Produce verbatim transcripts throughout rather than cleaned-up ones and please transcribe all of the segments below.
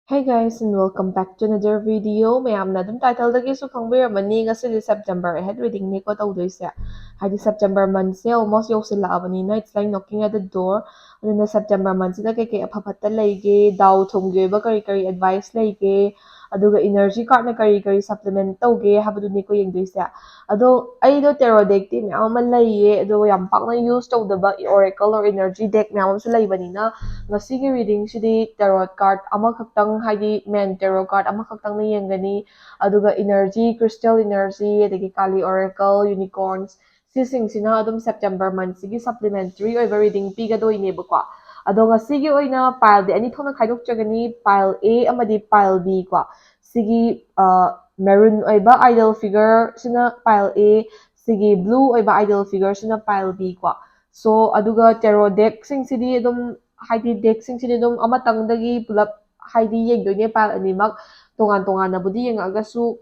Hey guys, and welcome back to another video. ꯃꯌꯥꯝꯅ ꯑꯗꯨꯝ title ꯗꯒꯤꯁꯨ ꯈꯪꯕꯤꯔꯝꯃꯅꯤ, ꯉꯁꯤꯗꯤ September ahead reading ꯅꯤꯀꯣ ꯇꯧꯗꯣꯏꯁꯦ꯫ ꯍꯥꯏꯗꯤ September month say almost ꯌꯧꯁꯤꯜꯂꯛꯑꯕꯅꯤꯅ, it's like knocking at the door. ꯑꯗꯨꯅ September month ꯁꯤꯗ ꯀꯩꯀꯩ ꯑꯐ ꯐꯠꯇ ꯂꯩꯒꯦ, ꯗꯥꯎ ꯊꯨꯝꯒꯤ ꯑꯣꯏꯕ ꯀꯔꯤ ꯀꯔꯤ advice ꯂꯩꯒꯦ, ꯑꯗꯨꯒ energy card ꯅ ꯀꯔꯤ ꯀꯔꯤ supplement ꯇꯧꯒꯦ ꯍꯥꯏꯕꯗꯨꯅꯤꯀꯣ ꯌꯦꯡꯗꯣꯏꯁꯦ꯫ ꯑꯗꯣ ꯑꯩꯗꯣ tarot deck ꯇꯤ ꯃꯌꯥꯝ ꯑꯃ ꯂꯩꯌꯦ, ꯑꯗꯣ ꯌꯥꯝ ꯄꯥꯛꯅ use ꯇꯧꯗꯕ oracle or energy deck ꯃꯌꯥꯝ ꯑꯃꯁꯨ ꯂꯩꯕꯅꯤꯅ, ꯉꯁꯤꯒꯤ reading ꯁꯤꯗꯤ tarot card ꯑꯃꯈꯛꯇꯪ, ꯍꯥꯏꯗꯤ main tarot card ꯑꯃꯈꯛꯇꯪꯅ ꯌꯦꯡꯒꯅꯤ꯫ ꯑꯗꯨꯒ energy, crystal energy, ꯑꯗꯒꯤ Kali oracle, unicorns, ꯁꯤꯁꯤꯡꯁꯤꯅ ꯑꯗꯨꯝ September month ꯁꯤꯒꯤ supplementary ꯑꯣꯏꯕ reading ꯄꯤꯒꯗꯣꯏꯅꯦꯕꯀꯣ꯫ ꯑꯗꯣ ꯉꯁꯤꯒꯤ ꯑꯣꯏꯅ pile ꯗꯤ ꯑꯅꯤ ꯊꯣꯛꯅ ꯈꯥꯏꯗꯣꯛꯆꯒꯅꯤ, pile A ꯑꯃꯗꯤ pile B ꯀꯣ꯫ ꯁꯤꯒꯤ, ꯑ, maroon ꯑꯣꯏꯕ idol figure ꯁꯤꯅ pile A, ꯁꯤꯒꯤ blue ꯑꯣꯏꯕ idol figure ꯁꯤꯅ pile B ꯀꯣ꯫ So, ꯑꯗꯨꯒ tarot deck ꯁꯤꯡꯁꯤꯗꯤ ꯑꯗꯨꯝ, ꯍꯥꯏꯗꯤ deck ꯁꯤꯡꯁꯤꯗꯤ ꯑꯗꯨꯝ ꯑꯃꯇꯪꯗꯒꯤ ꯄꯨꯂꯞ, ꯍꯥꯏꯗꯤ ꯌꯦꯡꯗꯣꯏꯅꯦ, pile ꯑꯅꯤꯃꯛ ꯇꯣꯉꯥꯟ ꯇꯣꯉꯥꯟꯅꯕꯨꯗꯤ ꯌꯦꯡꯉꯛꯑꯒꯁꯨ,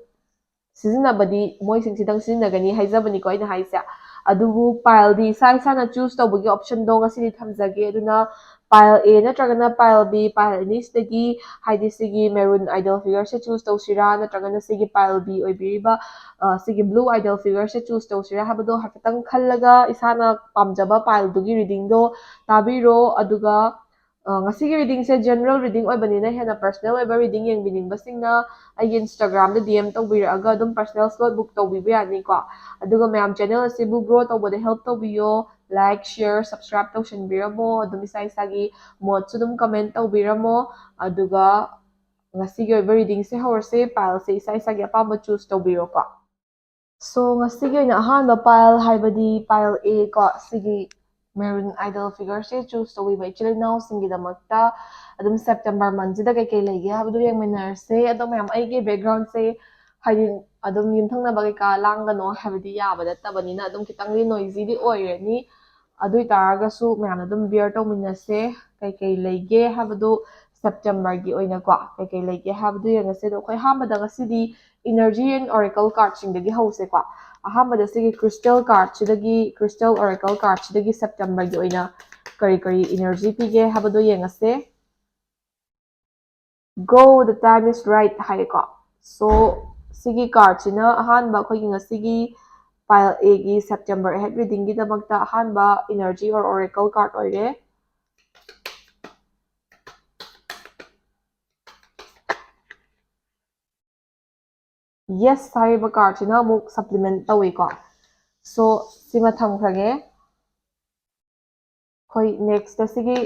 ꯁꯤꯖꯤꯟꯅꯕꯗꯤ ꯃꯣꯏꯁꯤꯡꯁꯤꯗꯪ ꯁꯤꯖꯤꯟꯅꯒꯅꯤ ꯍꯥꯏꯖꯕꯅꯤꯀꯣ ꯑꯩꯅ ꯍꯥꯏꯁꯦ꯫ ꯑꯗꯨꯕꯨ pile ꯗꯤ ꯏꯁꯥ ꯏꯁꯥꯅ choose ꯇꯧꯕꯒꯤ option ꯗꯣ ꯉꯁꯤꯗꯤ ꯊꯝꯖꯒꯦ꯫ ꯑꯗꯨꯅ pile A ꯅꯠꯇ꯭ꯔꯒꯅ pile B, pile ꯑꯅꯤꯁꯤꯗꯒꯤ, ꯍꯥꯏꯗꯤ ꯁꯤꯒꯤ maroon idol figure ꯁꯦ choose ꯇꯧꯁꯤꯔꯥ, ꯅꯠꯇ꯭ꯔꯒꯅ ꯁꯤꯒꯤ pile B ꯑꯣꯏꯕꯤꯔꯤꯕ, ꯑ, ꯁꯤꯒꯤ blue idol figure ꯁꯦ choose ꯇꯧꯁꯤꯔꯥ ꯍꯥꯏꯕꯗꯣ ꯍꯥꯏꯐꯦꯠꯇꯪ ꯈꯜꯂꯒ ꯏꯁꯥꯅ ꯄꯥꯝꯖꯕ pile ꯗꯨꯒꯤ reading ꯗꯣ ꯇꯥꯕꯤꯔꯣ꯫ ꯑꯗꯨꯒ ꯑ, ꯉꯁꯤꯒꯤ reading ꯁꯦ general reading ꯑꯣꯏꯕꯅꯤꯅ ꯍꯦꯟꯅ personal ꯑꯣꯏꯕ reading ꯌꯦꯡꯕꯤꯅꯤꯡꯕꯁꯤꯡꯅ ꯑꯩꯒꯤ Instagram ꯗ D M ꯇꯧꯕꯤꯔꯛꯑꯒ ꯑꯗꯨꯝ personal slot book ꯇꯧꯕꯤꯕ ꯌꯥꯅꯤꯀꯣ꯫ ꯑꯗꯨꯒ ꯃꯌꯥꯝ channel ꯑꯁꯤꯕꯨ grow ꯇꯧꯕꯗ help ꯇꯧꯕꯤꯌꯣ, like, share, subscribe ꯇꯧꯁꯟꯕꯤꯔꯝꯃꯣ꯫ ꯑꯗꯨꯝ ꯏꯁꯥ ꯏꯁꯥꯒꯤ ꯃꯣꯠꯁꯨ ꯑꯗꯨꯝ comment ꯇꯧꯕꯤꯔꯝꯃꯣ꯫ ꯑꯗꯨꯒ ꯉꯁꯤꯒꯤ ꯑꯣꯏꯕ reading ꯁꯦ ꯍꯧꯔꯁꯦ꯫ Pile ꯁꯦ ꯏꯁꯥ ꯏꯁꯥꯒꯤ ꯑꯄꯥꯝꯕ choose ꯇꯧꯕꯤꯔꯣꯀꯣ꯫ So, ꯉꯁꯤꯒꯤ ꯑꯣꯏꯅ ꯑꯍꯥꯟꯕ pile, ꯍꯥꯏꯕꯗꯤ pile A ꯀꯣ, ꯁꯤꯒꯤ maroon idol figure ꯁꯦ choose ꯇꯧꯕꯤꯕ ꯏꯆꯤꯜ ꯏꯅꯥꯎꯁꯤꯡꯒꯤꯗꯃꯛꯇ ꯑꯗꯨꯝ September month ꯁꯤꯗ ꯀꯩꯀꯩ ꯂꯩꯒꯦ ꯍꯥꯏꯕꯗꯨ ꯌꯦꯡꯃꯤꯟꯅꯔꯁꯦ꯫ ꯑꯗꯣ ꯃꯌꯥꯝ, ꯑꯩꯒꯤ background ꯁꯦ, ꯍꯥꯏꯗꯤ, ꯑꯗꯨꯝ ꯌꯨꯝꯊꯪꯅꯕ ꯀꯩꯀꯥ ꯂꯥꯡꯒꯅꯣ ꯍꯥꯏꯕꯗꯤ ꯌꯥꯕ ꯅꯠꯇꯕꯅꯤꯅ ꯑꯗꯨꯝ ꯈꯤꯇꯪꯗꯤ noisy ꯗꯤ ꯑꯣꯏꯔꯅꯤ꯫ ꯑꯗꯨ ꯑꯣꯏꯇꯥꯔꯒꯁꯨ ꯃꯌꯥꯝꯅ ꯑꯗꯨꯝ bear ꯇꯧꯃꯤꯟꯅꯁꯦ꯫ ꯀꯩꯀꯩ ꯂꯩꯒꯦ ꯍꯥꯏꯕꯗꯨ, September ꯒꯤ ꯑꯣꯏꯅꯀꯣ, ꯀꯩꯀꯩ ꯂꯩꯒꯦ ꯍꯥꯏꯕꯗꯨ ꯌꯦꯡꯉꯁꯦ꯫ ꯑꯗꯣ ꯑꯩꯈꯣꯏ ꯑꯍꯥꯟꯕꯗ ꯉꯁꯤꯗꯤ energy and oracle card ꯁꯤꯡꯗꯒꯤ ꯍꯧꯁꯦꯀꯣ꯫ ꯑꯍꯥꯟꯕꯗ ꯁꯤꯒꯤ crystal card ꯁꯤꯗꯒꯤ, crystal oracle card ꯁꯤꯗꯒꯤ September ꯒꯤ ꯑꯣꯏꯅ ꯀꯔꯤ ꯀꯔꯤ energy ꯄꯤꯒꯦ ꯍꯥꯏꯕꯗꯣ ꯌꯦꯡꯉꯁꯦ꯫ Go, the time is right ꯍꯥꯏꯌꯦꯀꯣ꯫ So ꯁꯤꯒꯤ cardꯁꯤꯅ ꯑꯍꯥꯟꯕ ꯑꯩꯈꯣꯏꯒꯤ ꯉꯁꯤꯒꯤ pile Aꯒꯤ September ahead readingꯒꯤꯗꯃꯛꯇ ꯑꯍꯥꯟꯕ energy or oracle card ꯑꯣꯏꯔꯦ꯫ Yes ꯍꯥꯏꯔꯤꯕ cardꯁꯤꯅ ꯑꯃꯨꯛ supplement ꯇꯧꯏꯀꯣ꯫ So ꯁꯤꯃ ꯊꯝꯈ꯭ꯔꯒꯦ꯫ ꯑꯩꯈꯣꯏ next ꯁꯤꯒꯤ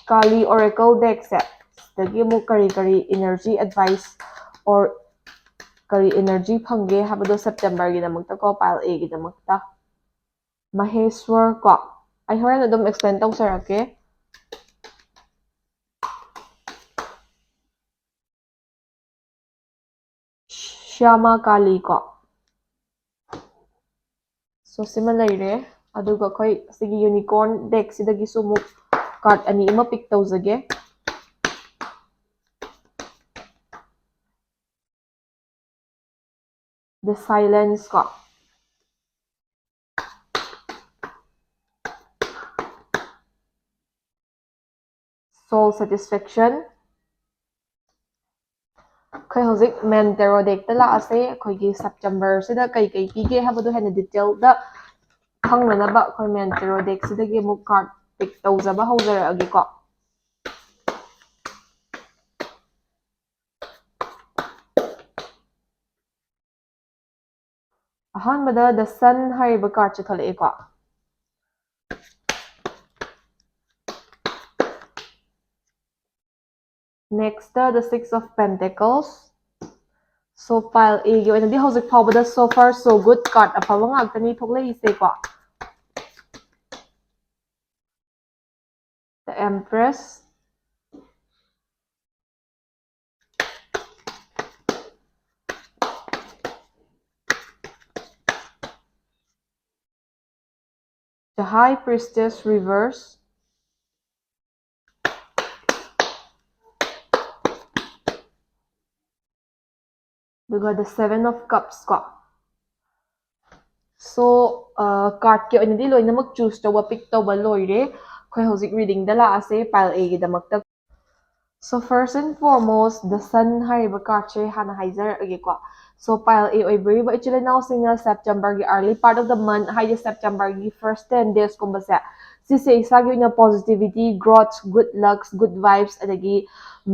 Kali Oracle deckꯁꯦ ꯁꯤꯗꯒꯤ ꯑꯃꯨꯛ ꯀꯔꯤ ꯀꯔꯤ energy advice or ꯀꯔꯤ energy ꯐꯪꯒꯦ ꯍꯥꯏꯕꯗꯣ Septemberꯒꯤꯗꯃꯛꯇꯀꯣ, pile Aꯒꯤꯗꯃꯛꯇ꯫ ꯃꯍꯦꯁ꯭ꯋꯔ ꯀꯣ, ꯑꯩ ꯍꯣꯔꯦꯟ ꯑꯗꯨꯝ explain ꯇꯧꯖꯔꯛꯀꯦ꯫ ꯁ꯭ꯌꯥꯃꯥ ꯀꯥꯂꯤ ꯀꯣ꯫ So ꯁꯤꯃ ꯂꯩꯔꯦ꯫ ꯑꯗꯨꯒ ꯑꯩꯈꯣꯏ ꯁꯤꯒꯤ unicorn deckꯁꯤꯗꯒꯤꯁꯨ ꯑꯃꯨꯛ card ꯑꯅꯤ ꯑꯃ pick ꯇꯧꯖꯒꯦ꯫ The Silence ꯀꯣ꯫ Soul Satisfaction꯫ ꯑꯩꯈꯣꯏ ꯍꯧꯖꯤꯛ main tarot deckꯇ ꯂꯥꯛꯑꯁꯦ꯫ ꯑꯩꯈꯣꯏꯒꯤ Septemberꯁꯤꯗ ꯀꯩ ꯀꯩ ꯄꯤꯒꯦ ꯍꯥꯏꯕꯗꯣ ꯍꯦꯟꯅ detailꯗ ꯈꯪꯅꯅꯕ ꯑꯩꯈꯣꯏ main tarot deckꯁꯤꯗꯒꯤ ꯑꯃꯨꯛ card pick ꯇꯧꯖꯕ ꯍꯧꯖꯔꯛꯑꯒꯦꯀꯣ꯫ ꯑꯍꯥꯟꯕꯗ The Sun ꯍꯥꯏꯔꯤꯕ cardꯁꯦ ꯊꯣꯛꯂꯛꯑꯦꯀꯣ꯫ Next, the Six of Pentacles. So pile Aꯒꯤ ꯑꯣꯏꯅꯗꯤ ꯍꯧꯖꯤꯛ ꯐꯥꯎꯕꯗ so far so good, card ꯑꯐꯕ ꯉꯥꯛꯇꯅꯤ ꯊꯣꯛꯂꯛꯏꯁꯦꯀꯣ꯫ The Empress. The High Priestess reverse. ꯑꯗꯨꯒ The Seven of Cups ꯀꯣ꯫ So cardꯀꯤ ꯑꯣꯏꯅꯗꯤ ꯂꯣꯏꯅꯃꯛ choose ꯇꯧꯕ, pick ꯇꯧꯕ ꯂꯣꯏꯔꯦ꯫ ꯑꯩꯈꯣꯏ ꯍꯧꯖꯤꯛ readingꯗ ꯂꯥꯛꯑꯁꯦ, pile Aꯒꯤꯗꯃꯛꯇ꯫ So first and foremost, the Sun ꯍꯥꯏꯔꯤꯕ cardꯁꯦ ꯍꯥꯟꯅ ꯍꯥꯏꯖꯔꯛꯑꯒꯦꯀꯣ꯫ So pile A ꯑꯣꯏꯕꯤꯔꯤꯕ ꯏꯆꯤꯜ ꯏꯅꯥꯎꯁꯤꯡꯅ Septemberꯒꯤ early part of the month, ꯍꯥꯏꯗꯤ Septemberꯒꯤ first ten days ꯀꯨꯝꯕꯁꯦ, ꯁꯤꯁꯦ ꯏꯁꯥꯒꯤ ꯑꯣꯏꯅ positivity, growth, good lucks, good vibes, ꯑꯗꯒꯤ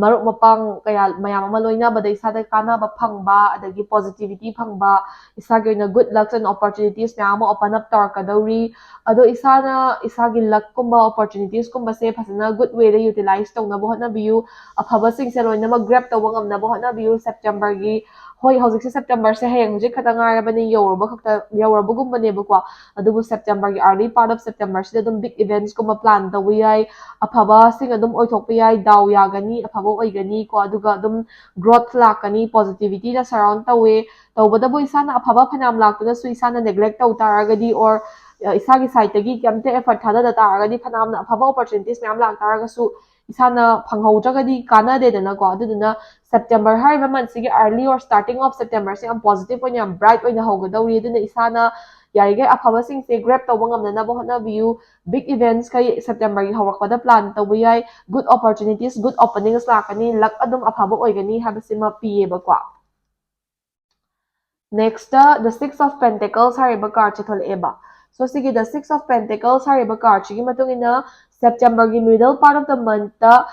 ꯃꯔꯨꯞ ꯃꯄꯥꯡ ꯀꯌꯥ ꯃꯌꯥꯝ ꯑꯃ ꯂꯣꯏꯅꯕꯗ ꯏꯁꯥꯗ ꯀꯥꯟꯅꯕ ꯐꯪꯕ, ꯑꯗꯒꯤ positivity ꯐꯪꯕ, ꯏꯁꯥꯒꯤ ꯑꯣꯏꯅ good lucks and opportunities ꯃꯌꯥꯝ ꯑꯃ open up ꯇꯧꯔꯛꯀꯗꯧꯔꯤ꯫ ꯑꯗꯣ ꯏꯁꯥꯅ ꯏꯁꯥꯒꯤ luckꯀꯨꯝꯕ opportunitiesꯀꯨꯝꯕꯁꯦ ꯐꯖꯅ good wayꯗ utilize ꯇꯧꯅꯕ ꯍꯣꯠꯅꯕꯤꯌꯨ꯫ ꯑꯐꯕꯁꯤꯡꯁꯦ ꯂꯣꯏꯅꯃꯛ grab ꯇꯧꯕ ꯉꯝꯅꯕ ꯍꯣꯠꯅꯕꯤꯌꯨ꯫ Septemberꯒꯤ, ꯍꯣꯏ, ꯍꯧꯖꯤꯛꯁꯦ Septemberꯁꯦ ꯍꯌꯦꯡ ꯍꯧꯖꯤꯛ ꯈꯛꯇ ꯉꯥꯏꯔꯕꯅꯤ, ꯌꯧꯔꯕ ꯈꯛꯇ ꯌꯧꯔꯕꯒꯨꯝꯕꯅꯦꯕꯀꯣ꯫ ꯑꯗꯨꯕꯨ Septemberꯒꯤ early part of Septemberꯁꯤꯗ ꯑꯗꯨꯝ big eventsꯀꯨꯝꯕ plan ꯇꯧꯕ ꯌꯥꯏ꯫ ꯑꯐꯕꯁꯤꯡ ꯑꯗꯨꯝ ꯑꯣꯏꯊꯣꯛꯄ ꯌꯥꯏ, ꯗꯥꯎ ꯌꯥꯒꯅꯤ, ꯑꯐꯕ ꯑꯣꯏꯒꯅꯤ ꯀꯣ꯫ ꯑꯗꯨꯒ ꯑꯗꯨꯝ growth ꯂꯥꯛꯀꯅꯤ, positivityꯅ surround ꯇꯧꯋꯦ꯫ ꯇꯧꯕꯇꯕꯨ ꯏꯁꯥꯅ ꯑꯐꯕ ꯐꯅꯌꯥꯝ ꯂꯥꯛꯇꯨꯅꯁꯨ ꯏꯁꯥꯅ neglect ꯇꯧ ꯇꯥꯔꯒꯗꯤ, or ꯏꯁꯥꯒꯤ sideꯇꯒꯤ ꯀꯩꯝꯇ effort ꯊꯥꯗꯗ ꯇꯥꯔꯒꯗꯤ, ꯐꯅꯌꯥꯝꯅ ꯑꯐꯕ opportunities ꯃꯌꯥꯝ ꯂꯥꯛꯇꯥꯔꯒꯁꯨ ꯏꯁꯥꯅ ꯐꯪꯍꯧꯗ꯭ꯔꯒꯗꯤ ꯀꯥꯟꯅꯗꯦꯗꯅꯀꯣ꯫ ꯑꯗꯨꯗꯨꯅ September ꯍꯥꯏꯔꯤꯕ monthꯁꯤꯒꯤ early or starting of Septemberꯁꯦ ꯌꯥꯝ positive ꯑꯣꯏꯅ, ꯌꯥꯝ bright ꯑꯣꯏꯅ ꯍꯧꯒꯗꯧꯔꯤ꯫ ꯑꯗꯨꯅ ꯏꯁꯥꯅ ꯌꯥꯔꯤꯈꯩ ꯑꯐꯕꯁꯤꯡꯁꯦ grab ꯇꯧꯕ ꯉꯝꯅꯅꯕ ꯍꯣꯠꯅꯕꯤꯌꯨ꯫ Big eventsꯈꯩ Septemberꯒꯤ ꯍꯧꯔꯛꯄꯗ plan ꯇꯧꯕ ꯌꯥꯏ꯫ Good opportunities, good openings ꯂꯥꯛꯀꯅꯤ, luck ꯑꯗꯨꯝ ꯑꯐꯕ ꯑꯣꯏꯒꯅꯤ ꯍꯥꯏꯕꯁꯤꯃ ꯄꯤꯌꯦꯕꯀꯣ꯫ Nextꯇ the Six of Pentacles ꯍꯥꯏꯔꯤꯕ cardꯁꯦ ꯊꯣꯛꯂꯛꯑꯦꯕ꯫ So ꯁꯤꯒꯤ the Six of Pentacles ꯍꯥꯏꯔꯤꯕ cardꯁꯤꯒꯤ ꯃꯇꯨꯡ ꯏꯟꯅ Septemberꯒꯤ middle part of the monthꯇ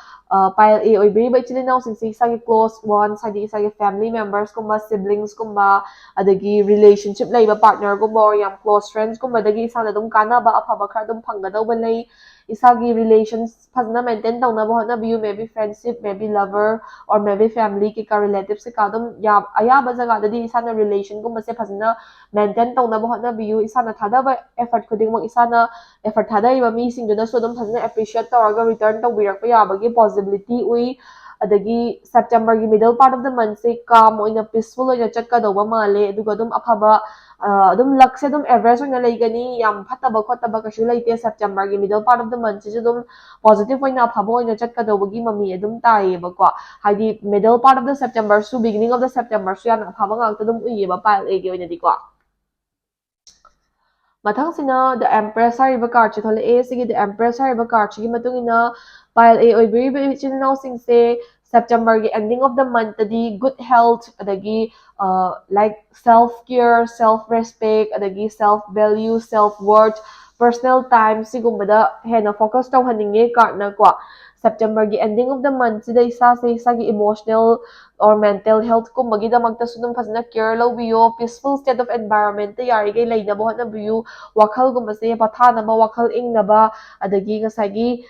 pile A ꯑꯣꯏꯕꯤꯔꯤꯕ ꯏꯆꯤꯜ ꯏꯅꯥꯎꯁꯤꯡꯁꯤ ꯏꯁꯥꯒꯤ close ones, ꯍꯥꯏꯗꯤ ꯏꯁꯥꯒꯤ family membersꯀꯨꯝꯕ, siblingsꯀꯨꯝꯕ, ꯑꯗꯒꯤ relationship ꯂꯩꯕ partnerꯒꯨꯝꯕ, or ꯌꯥꯝ close friendsꯀꯨꯝꯕꯗꯒꯤ ꯏꯁꯥꯅ ꯑꯗꯨꯝ ꯀꯥꯟꯅꯕ ꯑꯐꯕ ꯈꯔ ꯑꯗꯨꯝ ꯐꯪꯒꯗꯧꯕ ꯂꯩ꯫ ꯏꯁꯥꯒꯤ relations ꯐꯖꯅ maintain ꯇꯧꯅꯕ ꯍꯣꯠꯅꯕꯤꯌꯨ꯫ Maybe friendship, maybe lover, or maybe family ꯀꯩꯀꯥ, relatives ꯀꯩꯀꯥ ꯑꯗꯨꯝ ꯌꯥ-, ꯑꯌꯥꯝꯕ ꯖꯒꯥꯗꯗꯤ ꯏꯁꯥꯅ relationꯒꯨꯝꯕꯁꯦ ꯐꯖꯅ maintain ꯇꯧꯅꯕ ꯍꯣꯠꯅꯕꯤꯌꯨ꯫ ꯏꯁꯥꯅ ꯊꯥꯗꯕ effort ꯈꯨꯗꯤꯡꯃꯛ ꯏꯁꯥꯅ effort ꯊꯥꯗꯔꯤꯕ ꯃꯤꯁꯤꯡꯗꯨꯅꯁꯨ ꯑꯗꯨꯝ ꯐꯖꯅ appreciate ꯇꯧꯔꯒ return ꯇꯧꯕꯤꯔꯛꯄ ꯌꯥꯕꯒꯤ possibility ꯎꯏ꯫ ꯑꯗꯒꯤ Septemberꯒꯤ middle part of the monthꯁꯦ calm ꯑꯣꯏꯅ, peaceful ꯑꯣꯏꯅ ꯆꯠꯀꯗꯧꯕ ꯃꯥꯜꯂꯦ꯫ ꯑꯗꯨꯒ ꯑꯗꯨꯝ ꯑꯐꯕ, ꯑ, ꯑꯗꯨꯝ luckꯁꯦ ꯑꯗꯨꯝ average ꯑꯣꯏꯅ ꯂꯩꯒꯅꯤ, ꯌꯥꯝ ꯐꯠꯇꯕ ꯈꯣꯠꯇꯕ ꯀꯩꯁꯨ ꯂꯩꯇꯦ꯫ Septemberꯒꯤ middle part of the monthꯁꯤꯁꯨ ꯑꯗꯨꯝ positive ꯑꯣꯏꯅ, ꯑꯐꯕ ꯑꯣꯏꯅ ꯆꯠꯀꯗꯧꯕꯒꯤ ꯃꯃꯤ ꯑꯗꯨꯝ ꯇꯥꯏꯌꯦꯕꯀꯣ꯫ ꯍꯥꯏꯗꯤ middle part of the Septemberꯁꯨ, beginning of the Septemberꯁꯨ ꯌꯥꯝꯅ ꯑꯐꯕ ꯉꯥꯛꯇ ꯑꯗꯨꯝ ꯎꯏꯌꯦꯕ pile Aꯒꯤ ꯑꯣꯏꯅꯗꯤꯀꯣ꯫ ꯃꯊꯪꯁꯤꯅ The Empress ꯍꯥꯏꯔꯤꯕ card ꯁꯤ ꯊꯣꯛꯂꯛꯑꯦ꯫ ꯁꯤꯒꯤ The Empress ꯍꯥꯏꯔꯤꯕ card ꯁꯤꯒꯤ ꯃꯇꯨꯡ ꯏꯟꯅ pile A ꯑꯣꯏꯕꯤꯔꯤꯕ ꯏꯆꯤꯟ ꯏꯅꯥꯎꯁꯤꯡꯁꯦ September ꯒꯤ ending of the month ꯇꯗꯤ good health, ꯑꯗꯒꯤ like self care, self respect, ꯑꯗꯒꯤ self value, self worth, personal time ꯁꯤꯒꯨꯝꯕꯗ ꯍꯦꯟꯅ focus ꯇꯧꯍꯟꯅꯤꯡꯉꯦ card ꯅ ꯀꯣ꯫ September ꯒꯤ ending of the month ꯁꯤꯗ ꯏꯁꯥꯁꯦ ꯏꯁꯥꯒꯤ emotional or mental health ꯀꯨꯝꯕꯒꯤꯗꯃꯛꯇꯁꯨ ꯑꯗꯨꯝ ꯐꯖꯅ care ꯂꯧꯕꯤꯌꯣ꯫ Peaceful state of environment ꯇ ꯌꯥꯔꯤꯈꯩ ꯂꯩꯅꯕ ꯍꯣꯠꯅꯕꯤꯌꯨ꯫ ꯋꯥꯈꯜꯒꯨꯝꯕꯁꯦ ꯄꯣꯊꯥꯅꯕ, ꯋꯥꯈꯜ ꯏꯪꯅꯕ, ꯑꯗꯒꯤ ꯉꯁꯥꯏꯒꯤ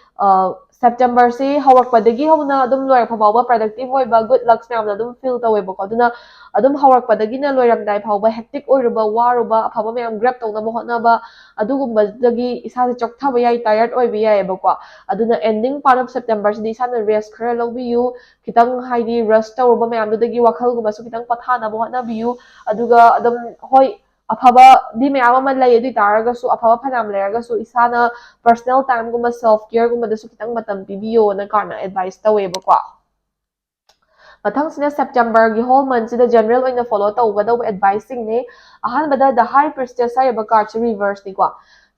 September ꯁꯤ ꯍꯧꯔꯛꯄꯗꯒꯤ ꯍꯧꯅ ꯑꯗꯨꯝ ꯂꯣꯏꯔꯛꯄ ꯐꯥꯎꯕ productive ꯑꯣꯏꯕ, good lucks ꯃꯌꯥꯝꯅ ꯑꯗꯨꯝ fill ꯇꯧꯋꯦꯕꯀꯣ꯫ ꯑꯗꯨꯅ ꯑꯗꯨꯝ ꯍꯧꯔꯛꯄꯗꯒꯤꯅ ꯂꯣꯏꯔꯝꯗꯥꯏ ꯐꯥꯎꯕ hectic ꯑꯣꯏꯔꯨꯕ, ꯋꯥꯔꯨꯕ, ꯑꯐꯕ ꯃꯌꯥꯝ grab ꯇꯧꯅꯕ ꯍꯣꯠꯅꯕ, ꯑꯗꯨꯒꯨꯝꯕꯗꯒꯤ ꯏꯁꯥꯁꯦ ꯆꯣꯛꯊꯕ ꯌꯥꯏ, tired ꯑꯣꯏꯕ ꯌꯥꯏꯑꯕꯀꯣ꯫ ꯑꯗꯨꯅ ending part of September ꯁꯤꯗꯤ ꯏꯁꯥꯅ rest ꯈꯔ ꯂꯧꯕꯤꯌꯨ꯫ ꯈꯤꯇꯪ ꯍꯥꯏꯗꯤ rush ꯇꯧꯔꯨꯕ ꯃꯌꯥꯝꯗꯨꯗꯒꯤ ꯋꯥꯈꯜꯒꯨꯝꯕꯁꯨ ꯈꯤꯇꯪ ꯄꯣꯊꯥꯅꯕ ꯍꯣꯠꯅꯕꯤꯌꯨ꯫ ꯑꯗꯨꯒ ꯑꯗꯨꯝ ꯍꯣꯏ, ꯑꯐꯕꯗꯤ ꯃꯌꯥꯝ ꯑꯃ ꯂꯩ, ꯑꯗꯨ ꯑꯣꯏ ꯇꯥꯔꯒꯁꯨ ꯑꯐꯕ ꯐꯅꯌꯥꯝ ꯂꯩꯔꯒꯁꯨ ꯏꯁꯥꯅ personal time ꯒꯨꯝꯕ, self care ꯒꯨꯝꯕꯗꯁꯨ ꯈꯤꯇꯪ ꯃꯇꯝ ꯄꯤꯕꯤꯌꯣꯅ card ꯅ advice ꯇꯧꯋꯦꯕꯀꯣ꯫ ꯃꯊꯪꯁꯤꯅ September ꯒꯤ whole month ꯁꯤꯗ general ꯑꯣꯏꯅ follow ꯇꯧꯒꯗꯧꯕ advice ꯁꯤꯡꯅꯦ꯫ ꯑꯍꯥꯟꯕꯗ The High Priestess ꯍꯥꯏꯔꯤꯕ card ꯁꯤ reverse ꯅꯤꯀꯣ꯫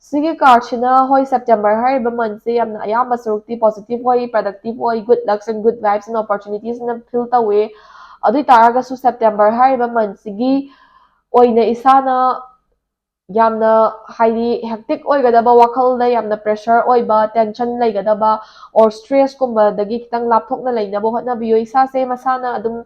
ꯁꯤꯒꯤ card ꯁꯤꯅ, ꯍꯣꯏ, September ꯍꯥꯏꯔꯤꯕ month ꯁꯤ ꯌꯥꯝꯅ ꯑꯌꯥꯝꯕ ꯁꯔꯨꯛꯇꯤ positive ꯑꯣꯏ, productive ꯑꯣꯏ, good lucks and good vibes and opportunities ꯅ fill ꯇꯧꯋꯦ꯫ ꯑꯗꯨ ꯑꯣꯏ ꯇꯥꯔꯒꯁꯨ September ꯍꯥꯏꯔꯤꯕ month ꯁꯤꯒꯤ ꯑꯣꯏꯅ ꯏꯁꯥꯅ ꯌꯥꯝꯅ ꯍꯥꯏꯗꯤ hectic ꯑꯣꯏꯒꯗꯕ, ꯋꯥꯈꯜꯗ ꯌꯥꯝꯅ pressure ꯑꯣꯏꯕ, tension ꯂꯩꯒꯗꯕ or stress ꯀꯨꯝꯕꯗꯒꯤ ꯈꯤꯇꯪ ꯂꯥꯞꯊꯣꯛꯅ ꯂꯩꯅꯕ ꯍꯣꯠꯅꯕꯤꯌꯨ꯫ ꯏꯁꯥꯁꯦ ꯃꯁꯥꯅ ꯑꯗꯨꯝ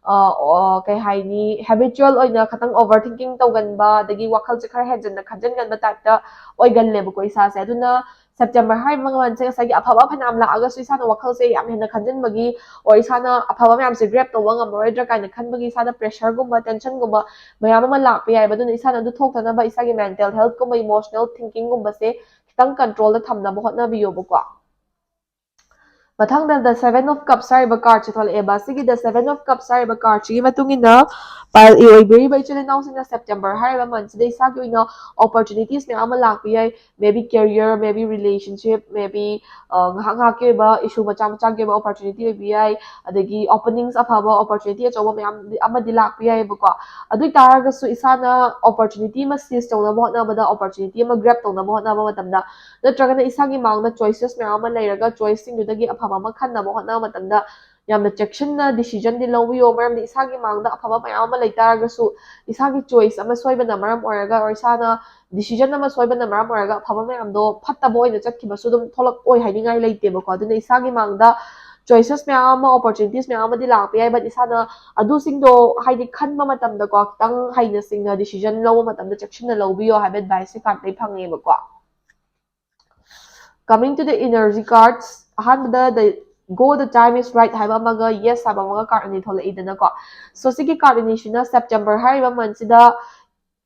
ꯑ, ꯑ, ꯀꯩ ꯍꯥꯏꯅꯤ, habitual ꯑꯣꯏꯅ ꯈꯤꯇꯪ over thinking ꯇꯧꯒꯟꯕ, ꯑꯗꯒꯤ ꯋꯥꯈꯜꯁꯦ ꯈꯔ ꯍꯦꯟꯖꯟꯅ ꯈꯟꯖꯟꯒꯟꯕ type ꯇ ꯑꯣꯏꯒꯜꯂꯦꯕꯀꯣ ꯏꯁꯥꯁꯦ꯫ ꯑꯗꯨꯅ September ꯍꯥꯏꯔꯤꯕ month ꯁꯦ ꯉꯁꯥꯏꯒꯤ ꯑꯐꯕ ꯐꯅꯌꯥꯝ ꯂꯥꯛꯑꯒꯁꯨ ꯏꯁꯥꯅ ꯋꯥꯈꯜꯁꯦ ꯌꯥꯝ ꯍꯦꯟꯅ ꯈꯟꯖꯟꯕꯒꯤ or ꯏꯁꯥꯅ ꯑꯐꯕ ꯃꯌꯥꯝꯁꯦ grab ꯇꯧꯕ ꯉꯝꯃꯔꯣꯏꯗ꯭ꯔꯥ ꯀꯥꯏꯅ ꯈꯟꯕꯒꯤ ꯏꯁꯥꯗ pressure ꯒꯨꯝꯕ, tension ꯒꯨꯝꯕ ꯃꯌꯥꯝ ꯑꯃ ꯂꯥꯛꯄ ꯌꯥꯏꯑꯕ꯫ ꯑꯗꯨꯅ ꯏꯁꯥꯅ ꯑꯗꯨ ꯊꯣꯛꯇꯅꯕ ꯏꯁꯥꯒꯤ mental health ꯀꯨꯝꯕ, emotional thinking ꯒꯨꯝꯕꯁꯦ ꯈꯤꯇꯪ control ꯗ ꯊꯝꯅꯕ ꯍꯣꯠꯅꯕꯤꯌꯣꯕꯀꯣ꯫ ꯃꯊꯪꯗ The Seven of Cups ꯍꯥꯏꯔꯤꯕ card ꯁꯦ ꯊꯣꯛꯂꯛꯑꯦꯕ꯫ ꯁꯤꯒꯤ The Seven of Cups ꯍꯥꯏꯔꯤꯕ card ꯁꯤꯒꯤ ꯃꯇꯨꯡ ꯏꯟꯅ pile A ꯑꯣꯏꯕꯤꯔꯤꯕ ꯏꯆꯤꯜ ꯏꯅꯥꯎꯁꯤꯡꯅ September ꯍꯥꯏꯔꯤꯕ month ꯁꯤꯗ ꯏꯁꯥꯒꯤ ꯑꯣꯏꯅ opportunities ꯃꯌꯥꯝ ꯑꯃ ꯂꯥꯛꯄ ꯌꯥꯏ꯫ Maybe career, maybe relationship, maybe ꯉꯥꯏꯍꯥꯛ ꯉꯥꯏꯍꯥꯛꯀꯤ ꯑꯣꯏꯕ issue ꯃꯆꯥ ꯃꯆꯥꯒꯤ ꯑꯣꯏꯕ opportunity ꯑꯣꯏꯕ ꯌꯥꯏ꯫ ꯑꯗꯒꯤ openings ꯑꯐꯕ opportunity ꯑꯆꯧꯕ ꯃꯌꯥꯝ ꯑꯃꯗꯤ ꯂꯥꯛꯄ ꯌꯥꯏꯑꯕꯀꯣ꯫ ꯑꯗꯨ ꯑꯣꯏ ꯇꯥꯔꯒꯁꯨ ꯏꯁꯥꯅ opportunity ꯑꯃ seize ꯇꯧꯅꯕ ꯍꯣꯠꯅꯕꯗ, opportunity ꯑꯃ grab ꯇꯧꯅꯕ ꯍꯣꯠꯅꯕ ꯃꯇꯝꯗ, ꯅꯠꯇ꯭ꯔꯒꯅ ꯏꯁꯥꯒꯤ ꯃꯥꯡꯗ choices ꯃꯌꯥꯝ ꯑꯃ ꯂꯩꯔꯒ choice ꯁꯤꯡꯗꯨꯗꯒꯤ ꯑꯐꯕ ꯑꯃ ꯈꯟꯅꯕ ꯍꯣꯠꯅꯕ ꯃꯇꯝꯗ ꯌꯥꯝꯅ ꯆꯦꯛꯁꯤꯟꯅ decision ꯗꯤ ꯂꯧꯕꯤꯌꯣ꯫ ꯃꯔꯝꯗꯤ ꯏꯁꯥꯒꯤ ꯃꯥꯡꯗ ꯑꯐꯕ ꯃꯌꯥꯝ ꯑꯃ ꯂꯩ ꯇꯥꯔꯒꯁꯨ ꯏꯁꯥꯒꯤ choice ꯑꯃ ꯁꯣꯏꯕꯅ ꯃꯔꯝ ꯑꯣꯏꯔꯒ, or ꯏꯁꯥꯅ decision ꯑꯃ ꯁꯣꯏꯕꯅ ꯃꯔꯝ ꯑꯣꯏꯔꯒ ꯑꯐꯕ ꯃꯌꯥꯝꯗꯣ ꯐꯠꯇꯕ ꯑꯣꯏꯅ ꯆꯠꯈꯤꯕꯁꯨ ꯑꯗꯨꯝ ꯊꯣꯛꯂꯛꯑꯣꯏ ꯍꯥꯏꯅꯤꯡꯉꯥꯏ ꯂꯩꯇꯦꯕꯀꯣ꯫ ꯑꯗꯨꯅ ꯏꯁꯥꯒꯤ ꯃꯥꯡꯗ choices ꯃꯌꯥꯝ ꯑꯃ, opportunities ꯃꯌꯥꯝ ꯑꯃꯗꯤ ꯂꯥꯛꯄ ꯌꯥꯏ, but ꯏꯁꯥꯅ ꯑꯗꯨꯁꯤꯡꯗꯣ ꯍꯥꯏꯗꯤ ꯈꯟꯕ ꯃꯇꯝꯗꯀꯣ ꯈꯤꯇꯪ ꯍꯩꯅ ꯁꯤꯡꯅ decision ꯂꯧꯕ ꯃꯇꯝꯗ ꯆꯦꯛꯁꯤꯟꯅ ꯂꯧꯕꯤꯌꯣ ꯍꯥꯏꯕ advice ꯁꯦ card ꯇꯩ ꯐꯪꯉꯦꯕꯀꯣ꯫ Coming to the energy cards, ꯑꯍꯥꯟꯕꯗ the Go, the time is right ꯍꯥꯏꯕ ꯑꯃꯒ Yes ꯍꯥꯏꯕ ꯑꯃꯒ card ꯑꯅꯤ ꯊꯣꯛꯂꯛꯏꯗꯅꯀꯣ꯫ So ꯁꯤꯒꯤ card ꯑꯅꯤꯁꯤꯅ September ꯍꯥꯏꯔꯤꯕ month ꯁꯤꯗ,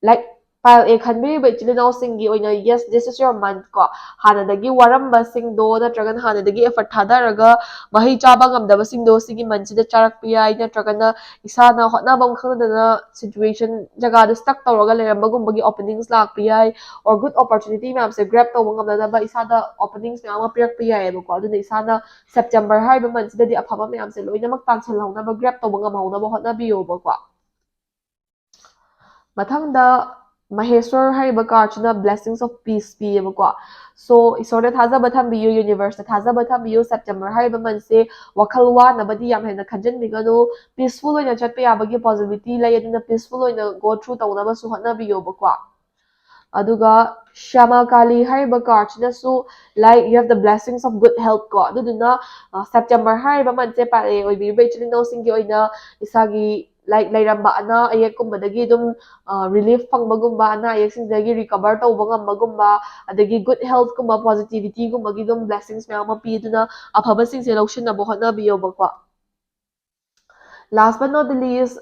like, pile A ꯈꯟꯕꯤꯔꯤꯕ ꯏꯆꯤꯜ ꯏꯅꯥꯎꯁꯤꯡꯒꯤ ꯑꯣꯏꯅ, yes, this is your month ꯀꯣ꯫ ꯍꯥꯟꯅꯗꯒꯤ ꯋꯥꯔꯝꯕꯁꯤꯡꯗꯣ ꯅꯠꯇ꯭ꯔꯒꯅ ꯍꯥꯟꯅꯗꯒꯤ effort ꯊꯥꯗꯔꯒ ꯃꯍꯩ ꯆꯥꯕ ꯉꯝꯗꯕꯁꯤꯡꯗꯣ ꯁꯤꯒꯤ month ꯁꯤꯗ ꯆꯥꯔꯛꯄ ꯌꯥꯏ, ꯅꯠꯇ꯭ꯔꯒꯅ ꯏꯁꯥꯅ ꯍꯣꯠꯅꯕ ꯑꯃ ꯈꯪꯗꯅ situation ꯖꯒꯥꯗ stuck ꯇꯧꯔꯒ ꯂꯩꯔꯝꯕꯒꯨꯝꯕꯒꯤ openings ꯂꯥꯛꯄ ꯌꯥꯏ, or good opportunity ꯃꯌꯥꯝꯁꯦ grab ꯇꯧꯕ ꯉꯝꯅꯅꯕ ꯏꯁꯥꯗ openings ꯃꯌꯥꯝ ꯑꯃ ꯄꯤꯔꯛꯄ ꯌꯥꯏꯑꯕꯀꯣ꯫ ꯑꯗꯨꯅ ꯏꯁꯥꯅ September ꯍꯥꯏꯔꯤꯕ month ꯁꯤꯗꯗꯤ ꯑꯐꯕ ꯃꯌꯥꯝꯁꯦ ꯂꯣꯏꯅꯃꯛ ꯇꯥꯟꯁꯤꯜꯍꯧꯅꯕ, grab ꯇꯧꯕ ꯉꯝꯍꯧꯅꯕ ꯍꯣꯠꯅꯕꯤꯌꯣꯕꯀꯣ꯫ ꯃꯊꯪꯗ ꯃꯍꯦꯁ꯭ꯋꯔ ꯍꯥꯏꯔꯤꯕ card ꯁꯤꯅ blessings of peace ꯄꯤꯌꯦꯕꯀꯣ꯫ So ꯏꯁꯣꯔꯗ ꯊꯥꯖꯕ ꯊꯝꯕꯤꯌꯨ, universe ꯇ ꯊꯥꯖꯕ ꯊꯝꯕꯤꯌꯨ꯫ September ꯍꯥꯏꯔꯤꯕ month ꯁꯦ ꯋꯥꯈꯜ ꯋꯥꯅꯕꯗꯤ ꯌꯥꯝ ꯍꯦꯟꯅ ꯈꯟꯖꯟꯕꯤꯒꯅꯨ, peaceful ꯑꯣꯏꯅ ꯆꯠꯄ ꯌꯥꯕꯒꯤ possibility ꯂꯩ, ꯑꯗꯨꯅ peaceful ꯑꯣꯏꯅ go through ꯇꯧꯅꯕꯁꯨ ꯍꯣꯠꯅꯕꯤꯌꯣꯕꯀꯣ꯫ ꯑꯗꯨꯒ ꯁ꯭ꯌꯥꯃꯥ ꯀꯥꯂꯤ ꯍꯥꯏꯔꯤꯕ card ꯁꯤꯅꯁꯨ, like, you have the blessings of good health ꯀꯣ꯫ ꯑꯗꯨꯗꯨꯅ September ꯍꯥꯏꯔꯤꯕ month ꯁꯦ pile A ꯑꯣꯏꯕꯤꯔꯤꯕ ꯏꯆꯤꯜ ꯏꯅꯥꯎꯁꯤꯡꯒꯤ ꯑꯣꯏꯅ ꯏꯁꯥꯒꯤ, like, ꯂꯩꯔꯝꯕ ꯑꯅꯥ ꯑꯌꯦꯛꯀꯨꯝꯕꯗꯒꯤ ꯑꯗꯨꯝ relief ꯐꯪꯕꯒꯨꯝꯕ, ꯑꯅꯥ ꯑꯌꯦꯛꯁꯤꯡꯗꯒꯤ recover ꯇꯧꯕ ꯉꯝꯕꯒꯨꯝꯕ, ꯑꯗꯒꯤ good health ꯀꯨꯝꯕ, positivity ꯒꯨꯝꯕꯒꯤ ꯑꯗꯨꯝ blessings ꯃꯌꯥꯝ ꯑꯃ ꯄꯤ꯫ ꯑꯗꯨꯅ ꯑꯐꯕꯁꯤꯡꯁꯦ ꯂꯧꯁꯤꯟꯅꯕ ꯍꯣꯠꯅꯕꯤꯌꯣꯕꯀꯣ꯫ Last but not the least,